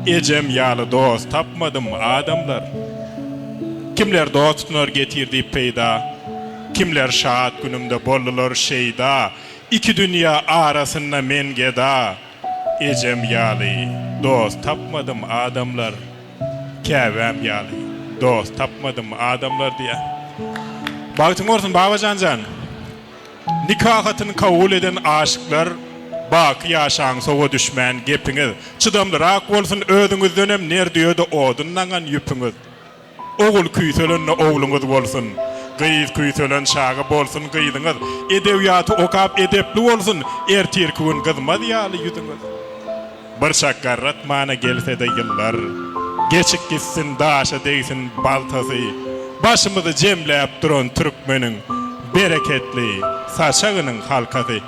Ejem ýaly dost tapmadym, adamlar. Kimler dost tutunar getir diýip peýda, Kimler şat günümde boldular şeýda, Iki dünýe arasynda men geda, Ejem ýaly dost tapmadym, adamlar. Käbäm ýaly dost tapmadym, adamlar diýýär. Bagtyň bolsun, Babajan jan! Nika hatyny kabul eden aşyklar baky ýaşaň sowa düşmän gepiňiz çydamlyrak bolsun özüňizdenem ner düýede odun daňan ýüpüňiz ogul küýselende ogluňyz bolsun gyz küýselen çaga bolsun gyzyňyz edebiýaty okap edepli bolsun ertirki gün gyzmaz ýaly ýüzüňiz. Bir çak garratmana gelse-de ýyllar, Geçip gitsin, daşa degsin baltasy. Başymyzy jemläp duran türkmeniň. Bereketli saçagynyň halkasy.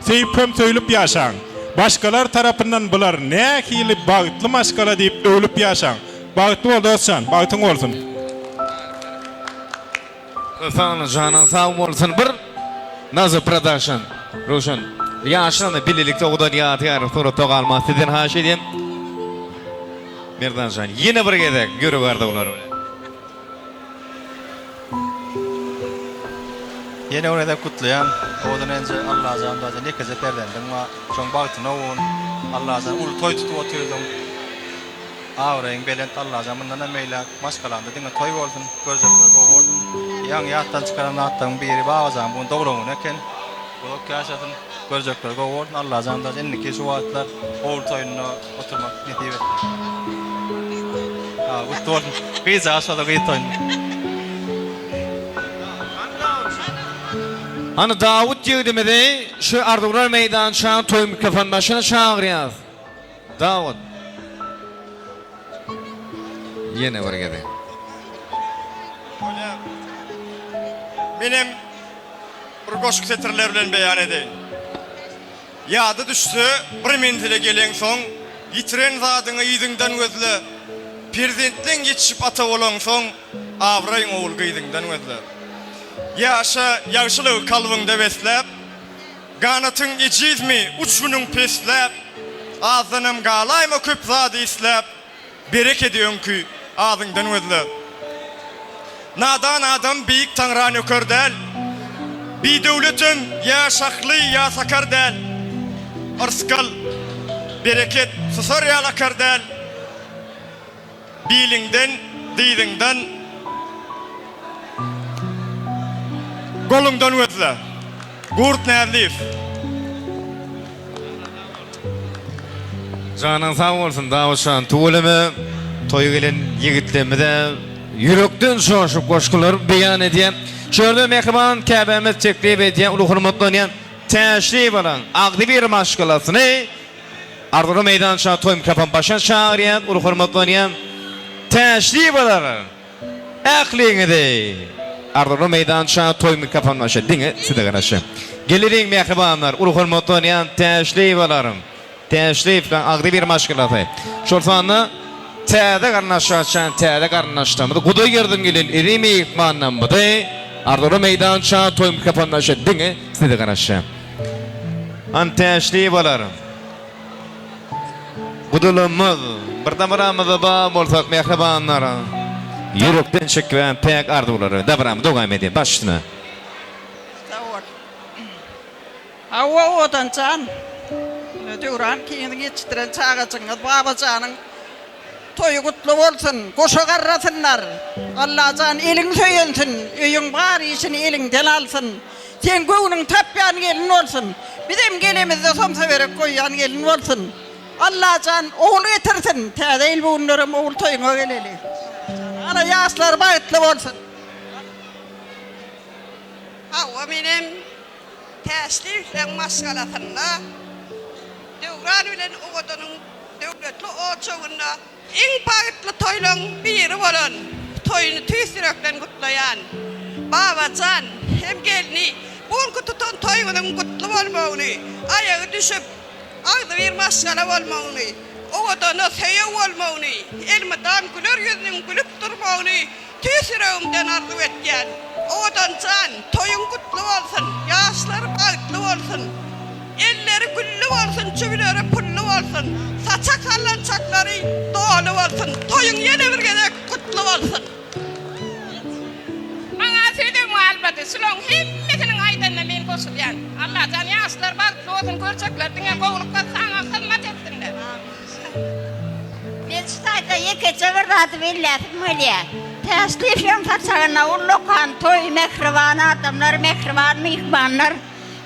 Söýüp hem söýlüp ýaşaň. Başgalar tarapyndan bular nähili bagtly maşgala diýip öwlüp ýaşaň. Bagtly bol dostjan, bagtyň bolsun. Köp sag boluň janyň sag bolsun bir Nazo production Röwşen ýaşlarla bilelikde owadan ýadygärlik suratda galmagy sizden haýyş edýän Merdanjan ýene bir gezek ýürek arzuwlary bilen. Ýene bir gezek gutlaýan Owadan enje Allajan dajan ýekeje perzendiň bar şoň bagtyna owun Allajan uly toý tutup otyrdyň Abraýyň belent Allajan mundanam beýläk maşgalaňda diňe toý bolsun görjekler gowy bolsun ýaňy ýatdan çykaran zatlaryň biri Babajan bu gün doglan güni eken uzak ýaşasyn görjekler gowy bolsun Allajan daş indiki şu wagtlar ogul toýunda oturmak nesip etsin ha gutly bolsun gyzjagaz şoda gyz toýunda. Hany Dawut ýigidimizi şu arzuwlar meýdança toý mikrofon başyna çagyrýas. Dawut. Ýene bir gezek. Bolýar. Menem bir goşgy setirler bilen beýan edeýin. Ýada düşse bir menzile geleňsoň, ýitiren zadyňy yzyňdan gözle. Perzentleň ýetişip ata bolaňsoň, abraýyň ogul-gyzyňdan gözle. Ýaşa ýagşylygy kalbyňda besläp, Ganatyň ejizmi, uç günüň pesläp, Azdanam galaýma köp zady isläp, Berekedi öňki azyňdan gözle. Nadan adam beýik Taňra nöker däl, Bidöwletem ýa şahly, ýa sakar däl. Yrsgal, bereket susar ýaly akar däl. Biliňden, dyzyňdan, goluňdan gözle. Gurt Näzliýew. Janyň sag bolsun Dawutjan tüweleme toýa gelen ýigitlerimize ýürekden joşup goşgular beýan edýär. Şu ýerde mähriban käbämiz teklip edýär uly hormatlanýan Täşliýewalaň agzybir maşgalasyny Arzuwly meýdança toý mikrofon başyna çagyrýan uly hormatlanýan Täşliýewalar ähliňizi Arzuwly meýdança toý mikrofon başy diňe size garaşýar. Geleliň mähribanlar uly hormatlanýan Täşliýewalar Täşliýewlaň agzybir maşgalasy şol sanda täze garyndaş açýan täze garyndaşlarymyzy Gudaýerden gelen eziz myhmanlarymyzy Arzuwly meýdança toý mikrofon başy diňe size garaşýar. Hany Täşliýewalar. Gudulamyz, bir dabaramyzda bar bolsak mähribanlar. Ýürekden çekýän päk arzuwlary dabaramyz dowam edýär. Baş üstüne. Sag bol. Hawa Owadanjan. Döwran ikiňiziň ýetişdiren çagajygyňyz Babajanyň Toýy gutly bolsun, goşa garrasynlar. Allajan eliň söýensin, öýüň bar işini eliňden alsyn. Seň göwnüň tapýan gelin bolsun. Bizem gelemizde somsa berek goýýan gelin bolsun. Allajan ogul getirsin, täze ýyl bu günlerem ogul toýuňa geleli. Ana ýaşlar bagtly bolsun. Hawa menem Täşliýewleň maşgalasynda Döwran bilen Owadanyň döwletli ojagynda iň bagtly toýlaň biri bolan toýuny tüýs ýürekden gutlaýan. Babajan hem gelni bu günki tutan toýuňyzyň gutly bolmagyny, aýagy düşüp, agzybir maşgala bolmagyny, Owadana söýeg bolmagyny, elmydam güler ýüzüniň gülüp durmagyny Tüýs ýüregimden arzuw etýän. Owadanjan, toýuň gutly bolsun, ýaşlar bagtly bolsun. Elleri gülli bolsun, jübüleri pully bolsun, saçak sallançaklary doly bolsun. Toýuň ýene bir gezek gutly bolsun. Maňa sözem galmady. Şulaň hemmesiniň aýdanyna men goşulýan. Allajan ýaşlar bagtly bolsun görjekler diňe gowlukda saňa hyzmat etsinler. Men şu taýda ýekeje bir zady belläsim gelýär. Täşliýewiň saçagynda ullakan toý, mähriban adamlar, mähriban myhmanlar.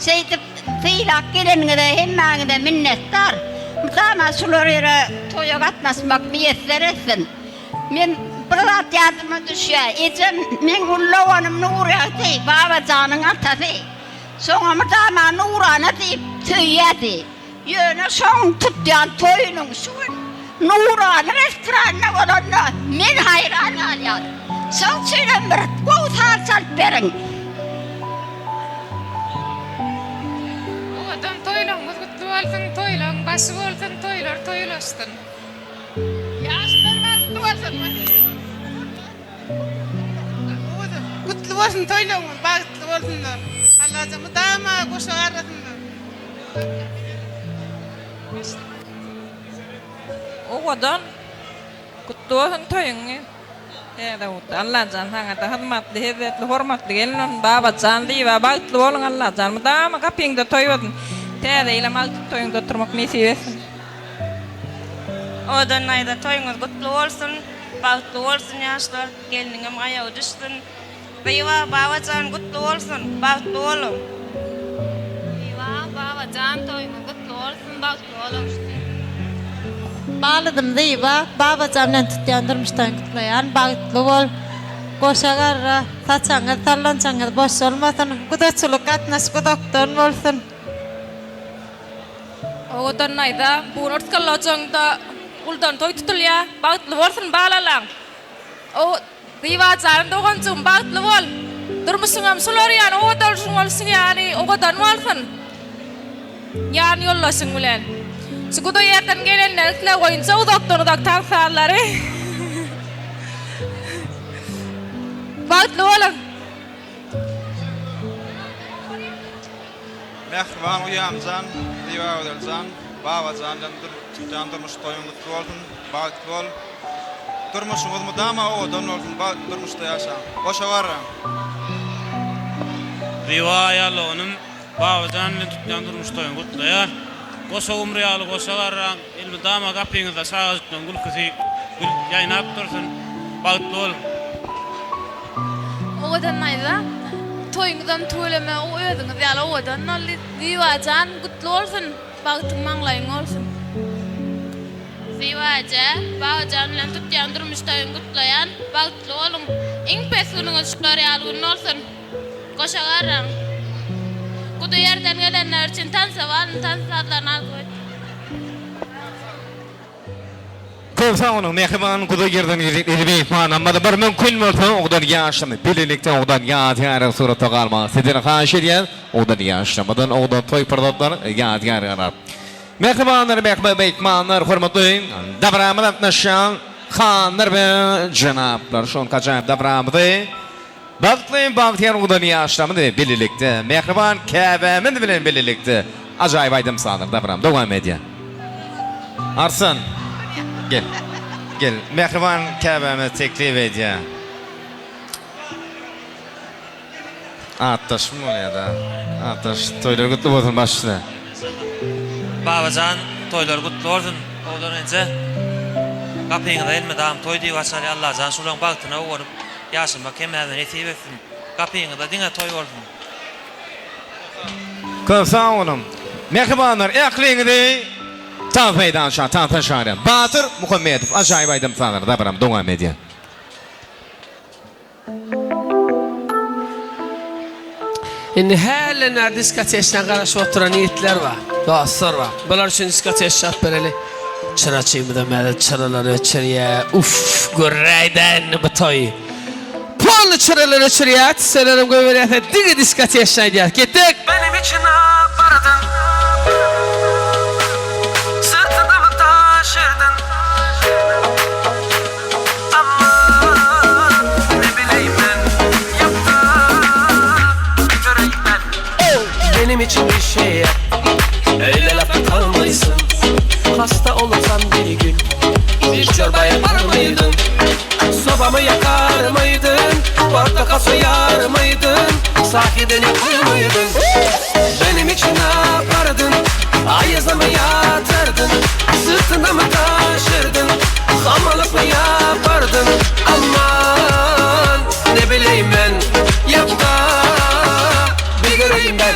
Şeýdip sylap geleniňize hemmäňize minnetdar. Mydama şular ýere toýa gatnaşmak miýesser etsin. Men bir zat ýadyma düşýär. Ejem meň uly doganym Nurýagdy, Babajanyň atasy. Şoňa mydama Nurana diýip söýýärdi. Ýöne şoň tutýan toýunyň şu gün Nurana restoranda bolanda men haýran galýan. Şoň üçinem bir gowy saz çalyp beriň. bolsun, toýlaň başy bolsun, toýlar toý ulaşsyn. Ýaşlar bagtly bolsun. Gutly bolsun toýlaryňyz bagtly bolsunlar. Allajan mydama goşa garrasynlar. Owadan gutly bolsun toýuň Täze gutly Allajan saňada hyzmatly hezzetli hormatly gelin bolsun Babajan Zyba bagtly boluň Allajan mydama gapyňda toý bolsun Täze ýylam agtyk toýuňda oturmak nesip etsin. Owadan daýza toýuňyz gutly bolsun bagtly bolsun ýaşlar gelniňem aýagy düşsün Zyba Babajan gutly bolsun bagtly boluň. Zyba Babajan toýuňyz gutly bolsun bagtly boluň. Balydym Zyba Babajan bilen tutýan durmuş toýuňy gutlaýan bagtly bol goşa garra saçaňyz sallançaňyz boş bolmasyn gudaçylyk gatnaşyk uzakdan bolsun. Owadan naýza, bu gün Yrtgally ojagyňda uldan toý tutulýar. Bagtly bolsun balalaň. O Zyba jan doganjygym bagtly bol. Durmuşyňam şular ýaly owadanjyň bolşuň ýaly owadan bolsun. Ýan ýoldaşyň bilen. Şu guda ýerden gelenler isleg boýunça uzakdan uzak tans sazlary. Bagtly boluň. Mähriban uýamjan, Zybagözeljan, Babajan bilen tutýan durmuş toýuň gutly bolsun, bagtly bol. Durmuşyňyz mydama owadan bolsun, bagtly durmuşda ýaşaň. Goşa garraň. Zyba aýallygynym Babajan bilen tutýan durmuş toýuny gutlaýar. Goşa gumry ýaly goşa garraň, elmydama gapyňyzda çagajyklaryň gülküsi gül ýaýnap dursun. Bagtly boluň. Owadan Naýza, toýuňyzam tüweleme özüňiz ýaly owadan boldy. Zybajan gutly bolsun, bagtyň maňlaýyň bolsun. Zyba eje, Babajan bilen tutýan durmuş toýuňy gutlaýan, bagtly boluň. Iň pes günüňiz şular ýaly gün bolsun. Goşa garraň. Guda ýerden gelenler üçin tansa balyny tans sazlaryny arzuw etdim. Köp sag boluň mähriban guda ýerden gelip eli myhmanlarymyz bir mümkin bolsa ogdan ýaşlamy bilelikde ogdan ýadygärlik surata galmagy sizden haýyş edýäs ogdan ýaşlamadan ogdan toý pursatlar ýadygär galar Mähribanlar mähriban myhmanlar hormatly dabaramyza gatnaşýan hanlar we jenaplar şonky ajaýyp dabaramyzy Bagtly, bagtyýar ugdan ýaşlarymyz bilen bilelikde, mähriban käbämiz bilen bilelikde ajaýyp aýdym-sazlar dabram dowam edýär. Arslan, gel. Gel, mähriban käbämiz teklip edýär. Atdaşym bolýar-da. Atdaş, toýlar gutly bolsun baş üstüne. Babajan toýlar gutly bolsun Oglan eje gapyňyza elmydam toý diýip açaly Allajan şulaň bagtyna guwanyp Ýaşamak hemmämize nesip etsin. Gapyňyzda diňe toý bolsun. Köp sag boluň. Mähribanlar ähliňizi tans meýdança tansa çagyrýan. Batyr Muhammedow ajaýyp aýdym sazlar dabaram dowam edýär. Indi hälden bäri diskoteçden garaşyp oturan ýigitler bar, dostlar bar. Bular üçin diskoteç çalyp bereli. Çyraçymyzam häzir çyralary öçürýär. Uff, göräý-dä indi bu toýy. Polny çyralary öçürýär, tüsselerem goýberýär, diňe diskoteçni aýdýar. Gitdik! Benim için apardın Sırtında mı taşırdın Aman ne bileyim ben Yap da göreyim ben Benim için bir şey yap Öyle lafta kalmaysın Hasta olursan bir gün Bir çorba yapar mıydın? Sobamı yakar mıydın? Portakal soyar mıydın? Sahiden yapar mıydın? Benim için ne yapardın? Ayaza mı yatırdın? Sırtına mı taşırdın? Hamallık mı yapardın? Aman ne bileyim ben Yap da bir göreyim ben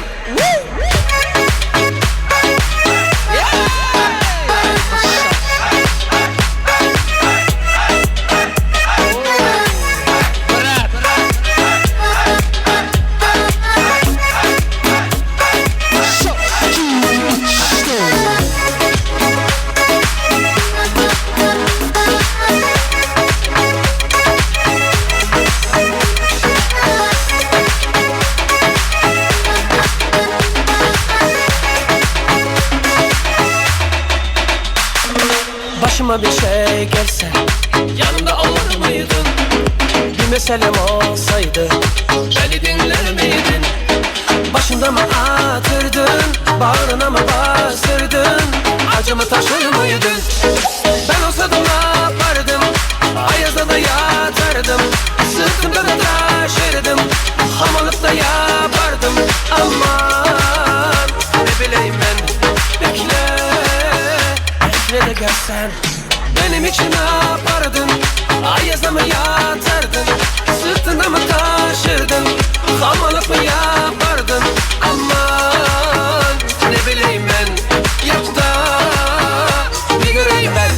Başıma bir şey gelse Yanımda olur muydun? Bir meselem olsaydı Beni dinler miydin? Başında mı atırdın? Bağrına mı bastırdın? Acımı taşır mıydın? Ben olsaydım ne yapardım? Ayazda da yatardım Sırtımda da taşırdım Hamalık da yapardım Aman ne bileyim ben Bekle Bekle de gelsen Benim için ne yapardın? Ayazda mı yatardın? Sırtında mı taşırdın? Hamalık mı yapardın? Aman ne bileyim ben Yap da bir göreyim ben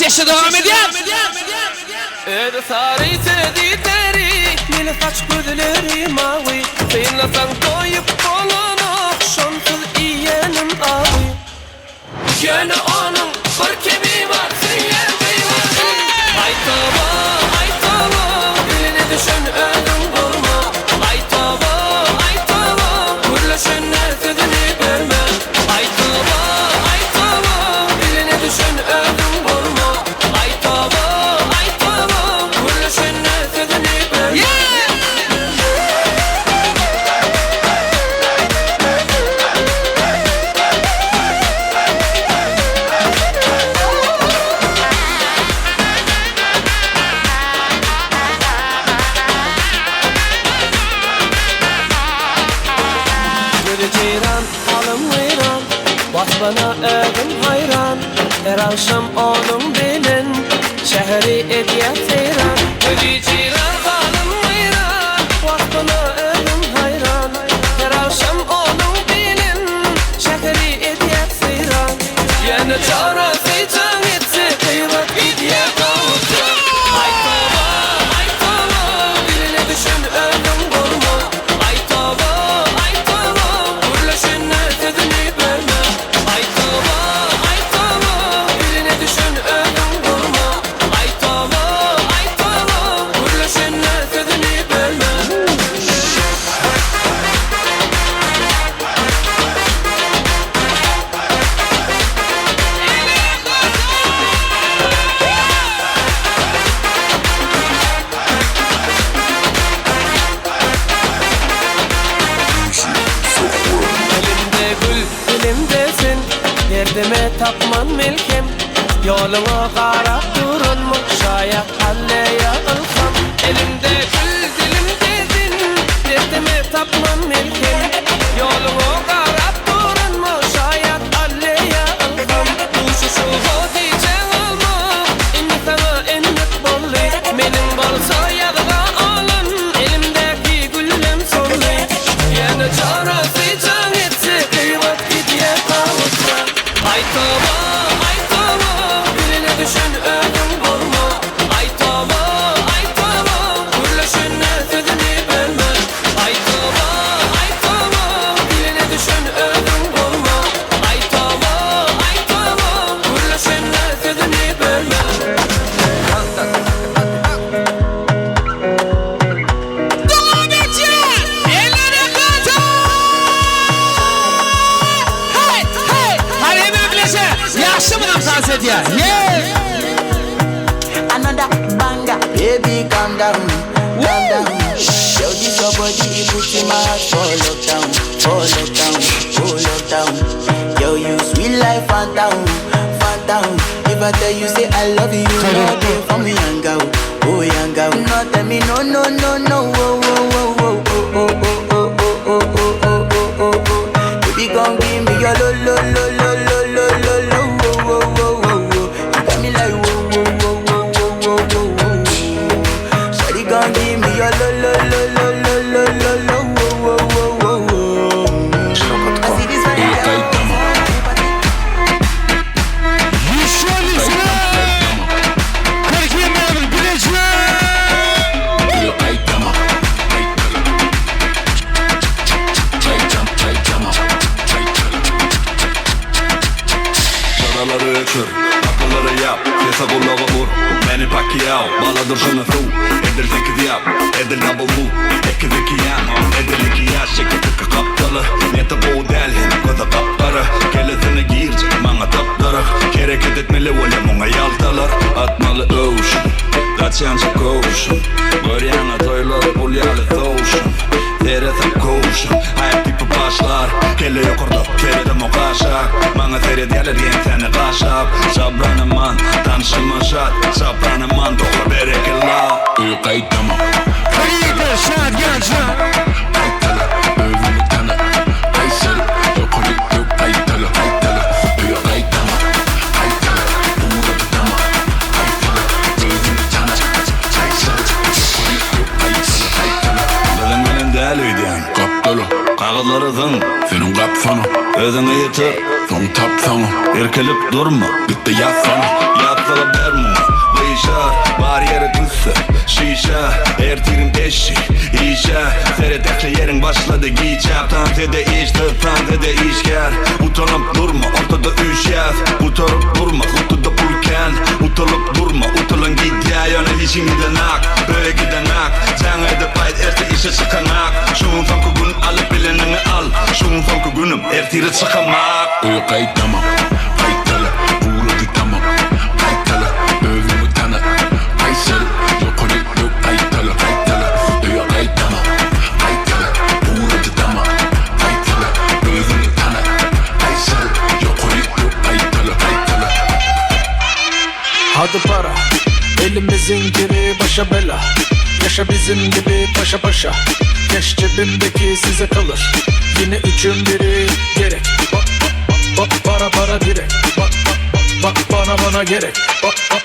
Şeşe dowam edýär. Özi sary sözi deri, Mele saç gözleri mawy, Synlasaň doýup bolanok, Şonsuz iýenim awy. Ýöne onuň bir kemi bar, Söýýän gyzlary. Aý toba, aý toba, Diline düşen özüň bolma. Aý toba, aý toba, Gürleşende sözüni bölme. Aý toba, aý toba, Diline düşen özüň bolma. Aý toba, aý toba, Gürleşende sözüni bölme. Gözi jeýran, halym weýran, Waspyna özüm haýran, Her agşam onuň bilen Şäheri edýär seýran. Gözi jeýran, halym weýran, Waspyna özüm haýran, Her agşam onuň bilen Şäheri edýär seýran. Ýöne çorasy jaň etse, Gybat gidýär gowuja. Aý toba, aý toba, Diline düşen özüň bolma. Aý toba, aý toba, Gürleşende sözüni bölme. Aý toba, aý toba, Diline düşen özüň bolma. Aý toba, aý toba, Gürleşende sözüni bölme. Elimde gül, dilimde sen, Derdime tapman melhem. Ýoluňa garap duranmy, Şaýat alleýa ylham. Elimde gül, dilimde sen, Derdime tapman melhem. Ýoluňa garap duranmy, Şaýat alleýa ylham. Duşuşyga gijä galma, Indi saňa endik boldy. Meniň bolsa ýazga alan, Elimdäki güllem soldy. Ýöne çarasy jaň etse, Gybat gidýär gawusa. Aý toba, aý toba, Diline düşen özüň bolma. Aý toba, aý toba, Gürleşende sözüni bölme. Aý toba, aý toba, Diline düşen özüň bolma. Aý toba, aý toba, Gürleşende sözüni bölme. Dowam edýär! Ellere gaty! Hey, hey! Hany hemme bileşe ýagşy munam tans edýär. Yeah! Another banger. Baby, calm down, calm down. Yo, this your body, it puts in my heart for lockdown, for lockdown, oh lockdown. Yo, you sweet life, phantom, phantom. If I tell you say I love you, no day for me, young girl, oh young girl. No, tell me no, no, no, no, oh, oh, oh, oh, oh, oh, oh, oh, oh, oh, oh, oh, oh, oh, oh. Baby, gon' give me your lo, lo, lo, lo, lo, lo, lo, lo, oh, oh, oh, oh, oh. You got me like whoa, whoa, whoa, whoa, whoa, whoa, whoa, whoa. Shawty gon' give me your lo, lo, lo, lo, lo, lo, lo, lo, whoa, whoa, whoa, whoa, whoa. I see this fine girl. Çyralary öçür, gapylary ýap, sese gulagy ur, Manny Pacquiao, bala durşuna suw, edil sekiz ýap, edil double move, ekiz iki ýan, edil iki ýaş, ýeke tiki gapdaly, niýeti gowy däl hem gözi gap-gara, kellesine girjek maňa tapdyryk, hereket etmeli bolýa muňa ýaltalar, atmaly öwşün, gaçýança köwşün, görýäňä toýlar pul ýaly sowşun, seresap köwşün, haýp tipi başlar, kelle ýokarda, seredemok aşak, maňa seredýärler ýeňsäni gaşap, Şabranaman, tanşyma şat, Şabranaman, tohra berekella. Öýe gaýdama. Feride şat ýaşa. Gaýtala, özüňi tana, Gaýsal, ýokary dök gaýtala, gaýtala, öýe gaýdama, gaýtala, ugrady dama, gaýtala, özüňi tana, Gaýsal, ýokary dök gaýtala, gaýtala. Biziň bilen däl öýdýän. Gapdala. Kagyzlary zyň. Seniň gapsana. Özüňi ýitir. Soň tapsaňam Erkelip durma Gitde ýatsana Ýatlyga ber muňa Gyşar Bar ýeri tüsse Şişe Ertiriň eşi Işe Seret ähli ýeriň başlady giçäp Tans ede işsiz Tans ede işgär Utanyp durma Ortada üýşýäs Gutaryp durma Gutuda pul kän Utalyp durma Utalan gidýä Ýöne işiň gidenak Öýe gidenak Jaň edip aýt erte işe çykaňak Şu gün soňky gün alyp bileniňi al Şu gün soňky günüm ertire çykamak. Öýe gaýtamam, gaýtala, gurady tamam, gaýtala, özüňi tana, gaýşaryp, ýokary dök gaýtala, gaýtala, öýe gaýtamam, gaýtala, gurady tamam, gaýtala, özüňi tana, gaýşaryp, ýokary dök gaýtala, gaýtala. Hadi para Elimizin kiri başa bela Yaşa bizim gibi paşa paşa Keş cebimdeki size kalır Yine üçün biri gerek Ba, ba, ba, Para para direk Ba, ba, ba, Bana bana gerek Ba, ba,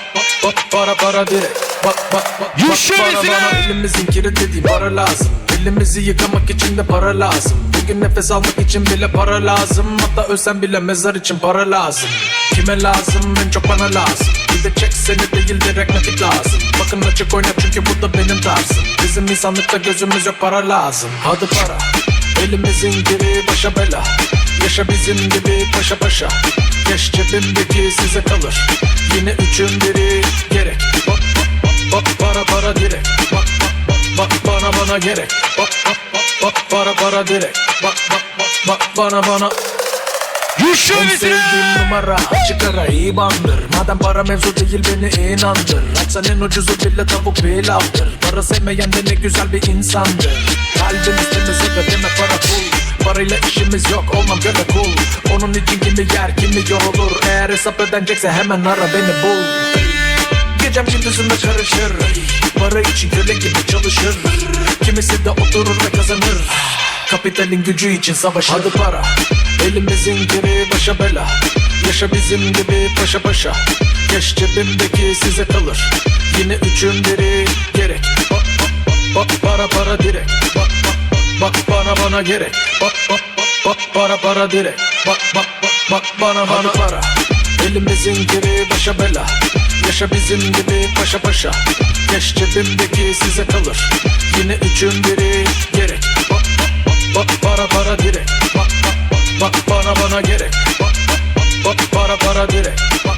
ba, Para para direk Ba, ba, ba, Bana bana elimizin kiri dediğim para lazım Elimizi yıkamak için de para lazım Bugün nefes almak için bile para lazım Hatta ölsem bile mezar için para lazım Kime lazım en çok bana lazım Bir de çek seni değil direkt nakit lazım Bakın açık oyna çünkü bu da benim tarzım Bizim insanlıkta gözümüz yok para lazım Hadi para Elimizin kiri başa bela Yaşa bizim gibi paşa paşa Keş cebimdeki size kalır Yine üçün biri gerek Ba, ba, ba, Para para direk Ba, ba, ba, Bana bana gerek Ba, ba, ba, Para para direk Ba, ba, ba, Bana bana Güçlü En sevdiğim numara açık ara IBAN'dır Madem para mevzu değil beni inandır Açsan en ucuzu bile tavuk pilavdır Para sevmeyen de ne güzel bir insandır Kalbimiz temiz aga deme para pul Parayla işimiz yok olmam göre kul Onun için kimi yer kimi yorulur Eğer hesap ödenecekse hemen ara beni bul Gecem gündüzüme karışır Para için köle gibi çalışır Kimisi de oturur ve kazanır Kapitalin gücü için savaşır Hadi para Elimizin kiri başa bela Yaşa bizim gibi paşa paşa Keş cebimdeki size kalır Yine üçün biri gerek Ba, ba, ba, Para para direk Ba, ba, ba, Bana bana gerek Ba, ba, ba, Para para direk Ba, ba, ba, Bana bana para Elimizin kiri başa bela Yaşa bizim gibi paşa paşa Keş cebimdeki size kalır Yine üçün biri gerek Ba, ba, ba, Para para direk Ba, ba, ba, Bana bana gerek Ba, ba, ba, Para para direk Ba,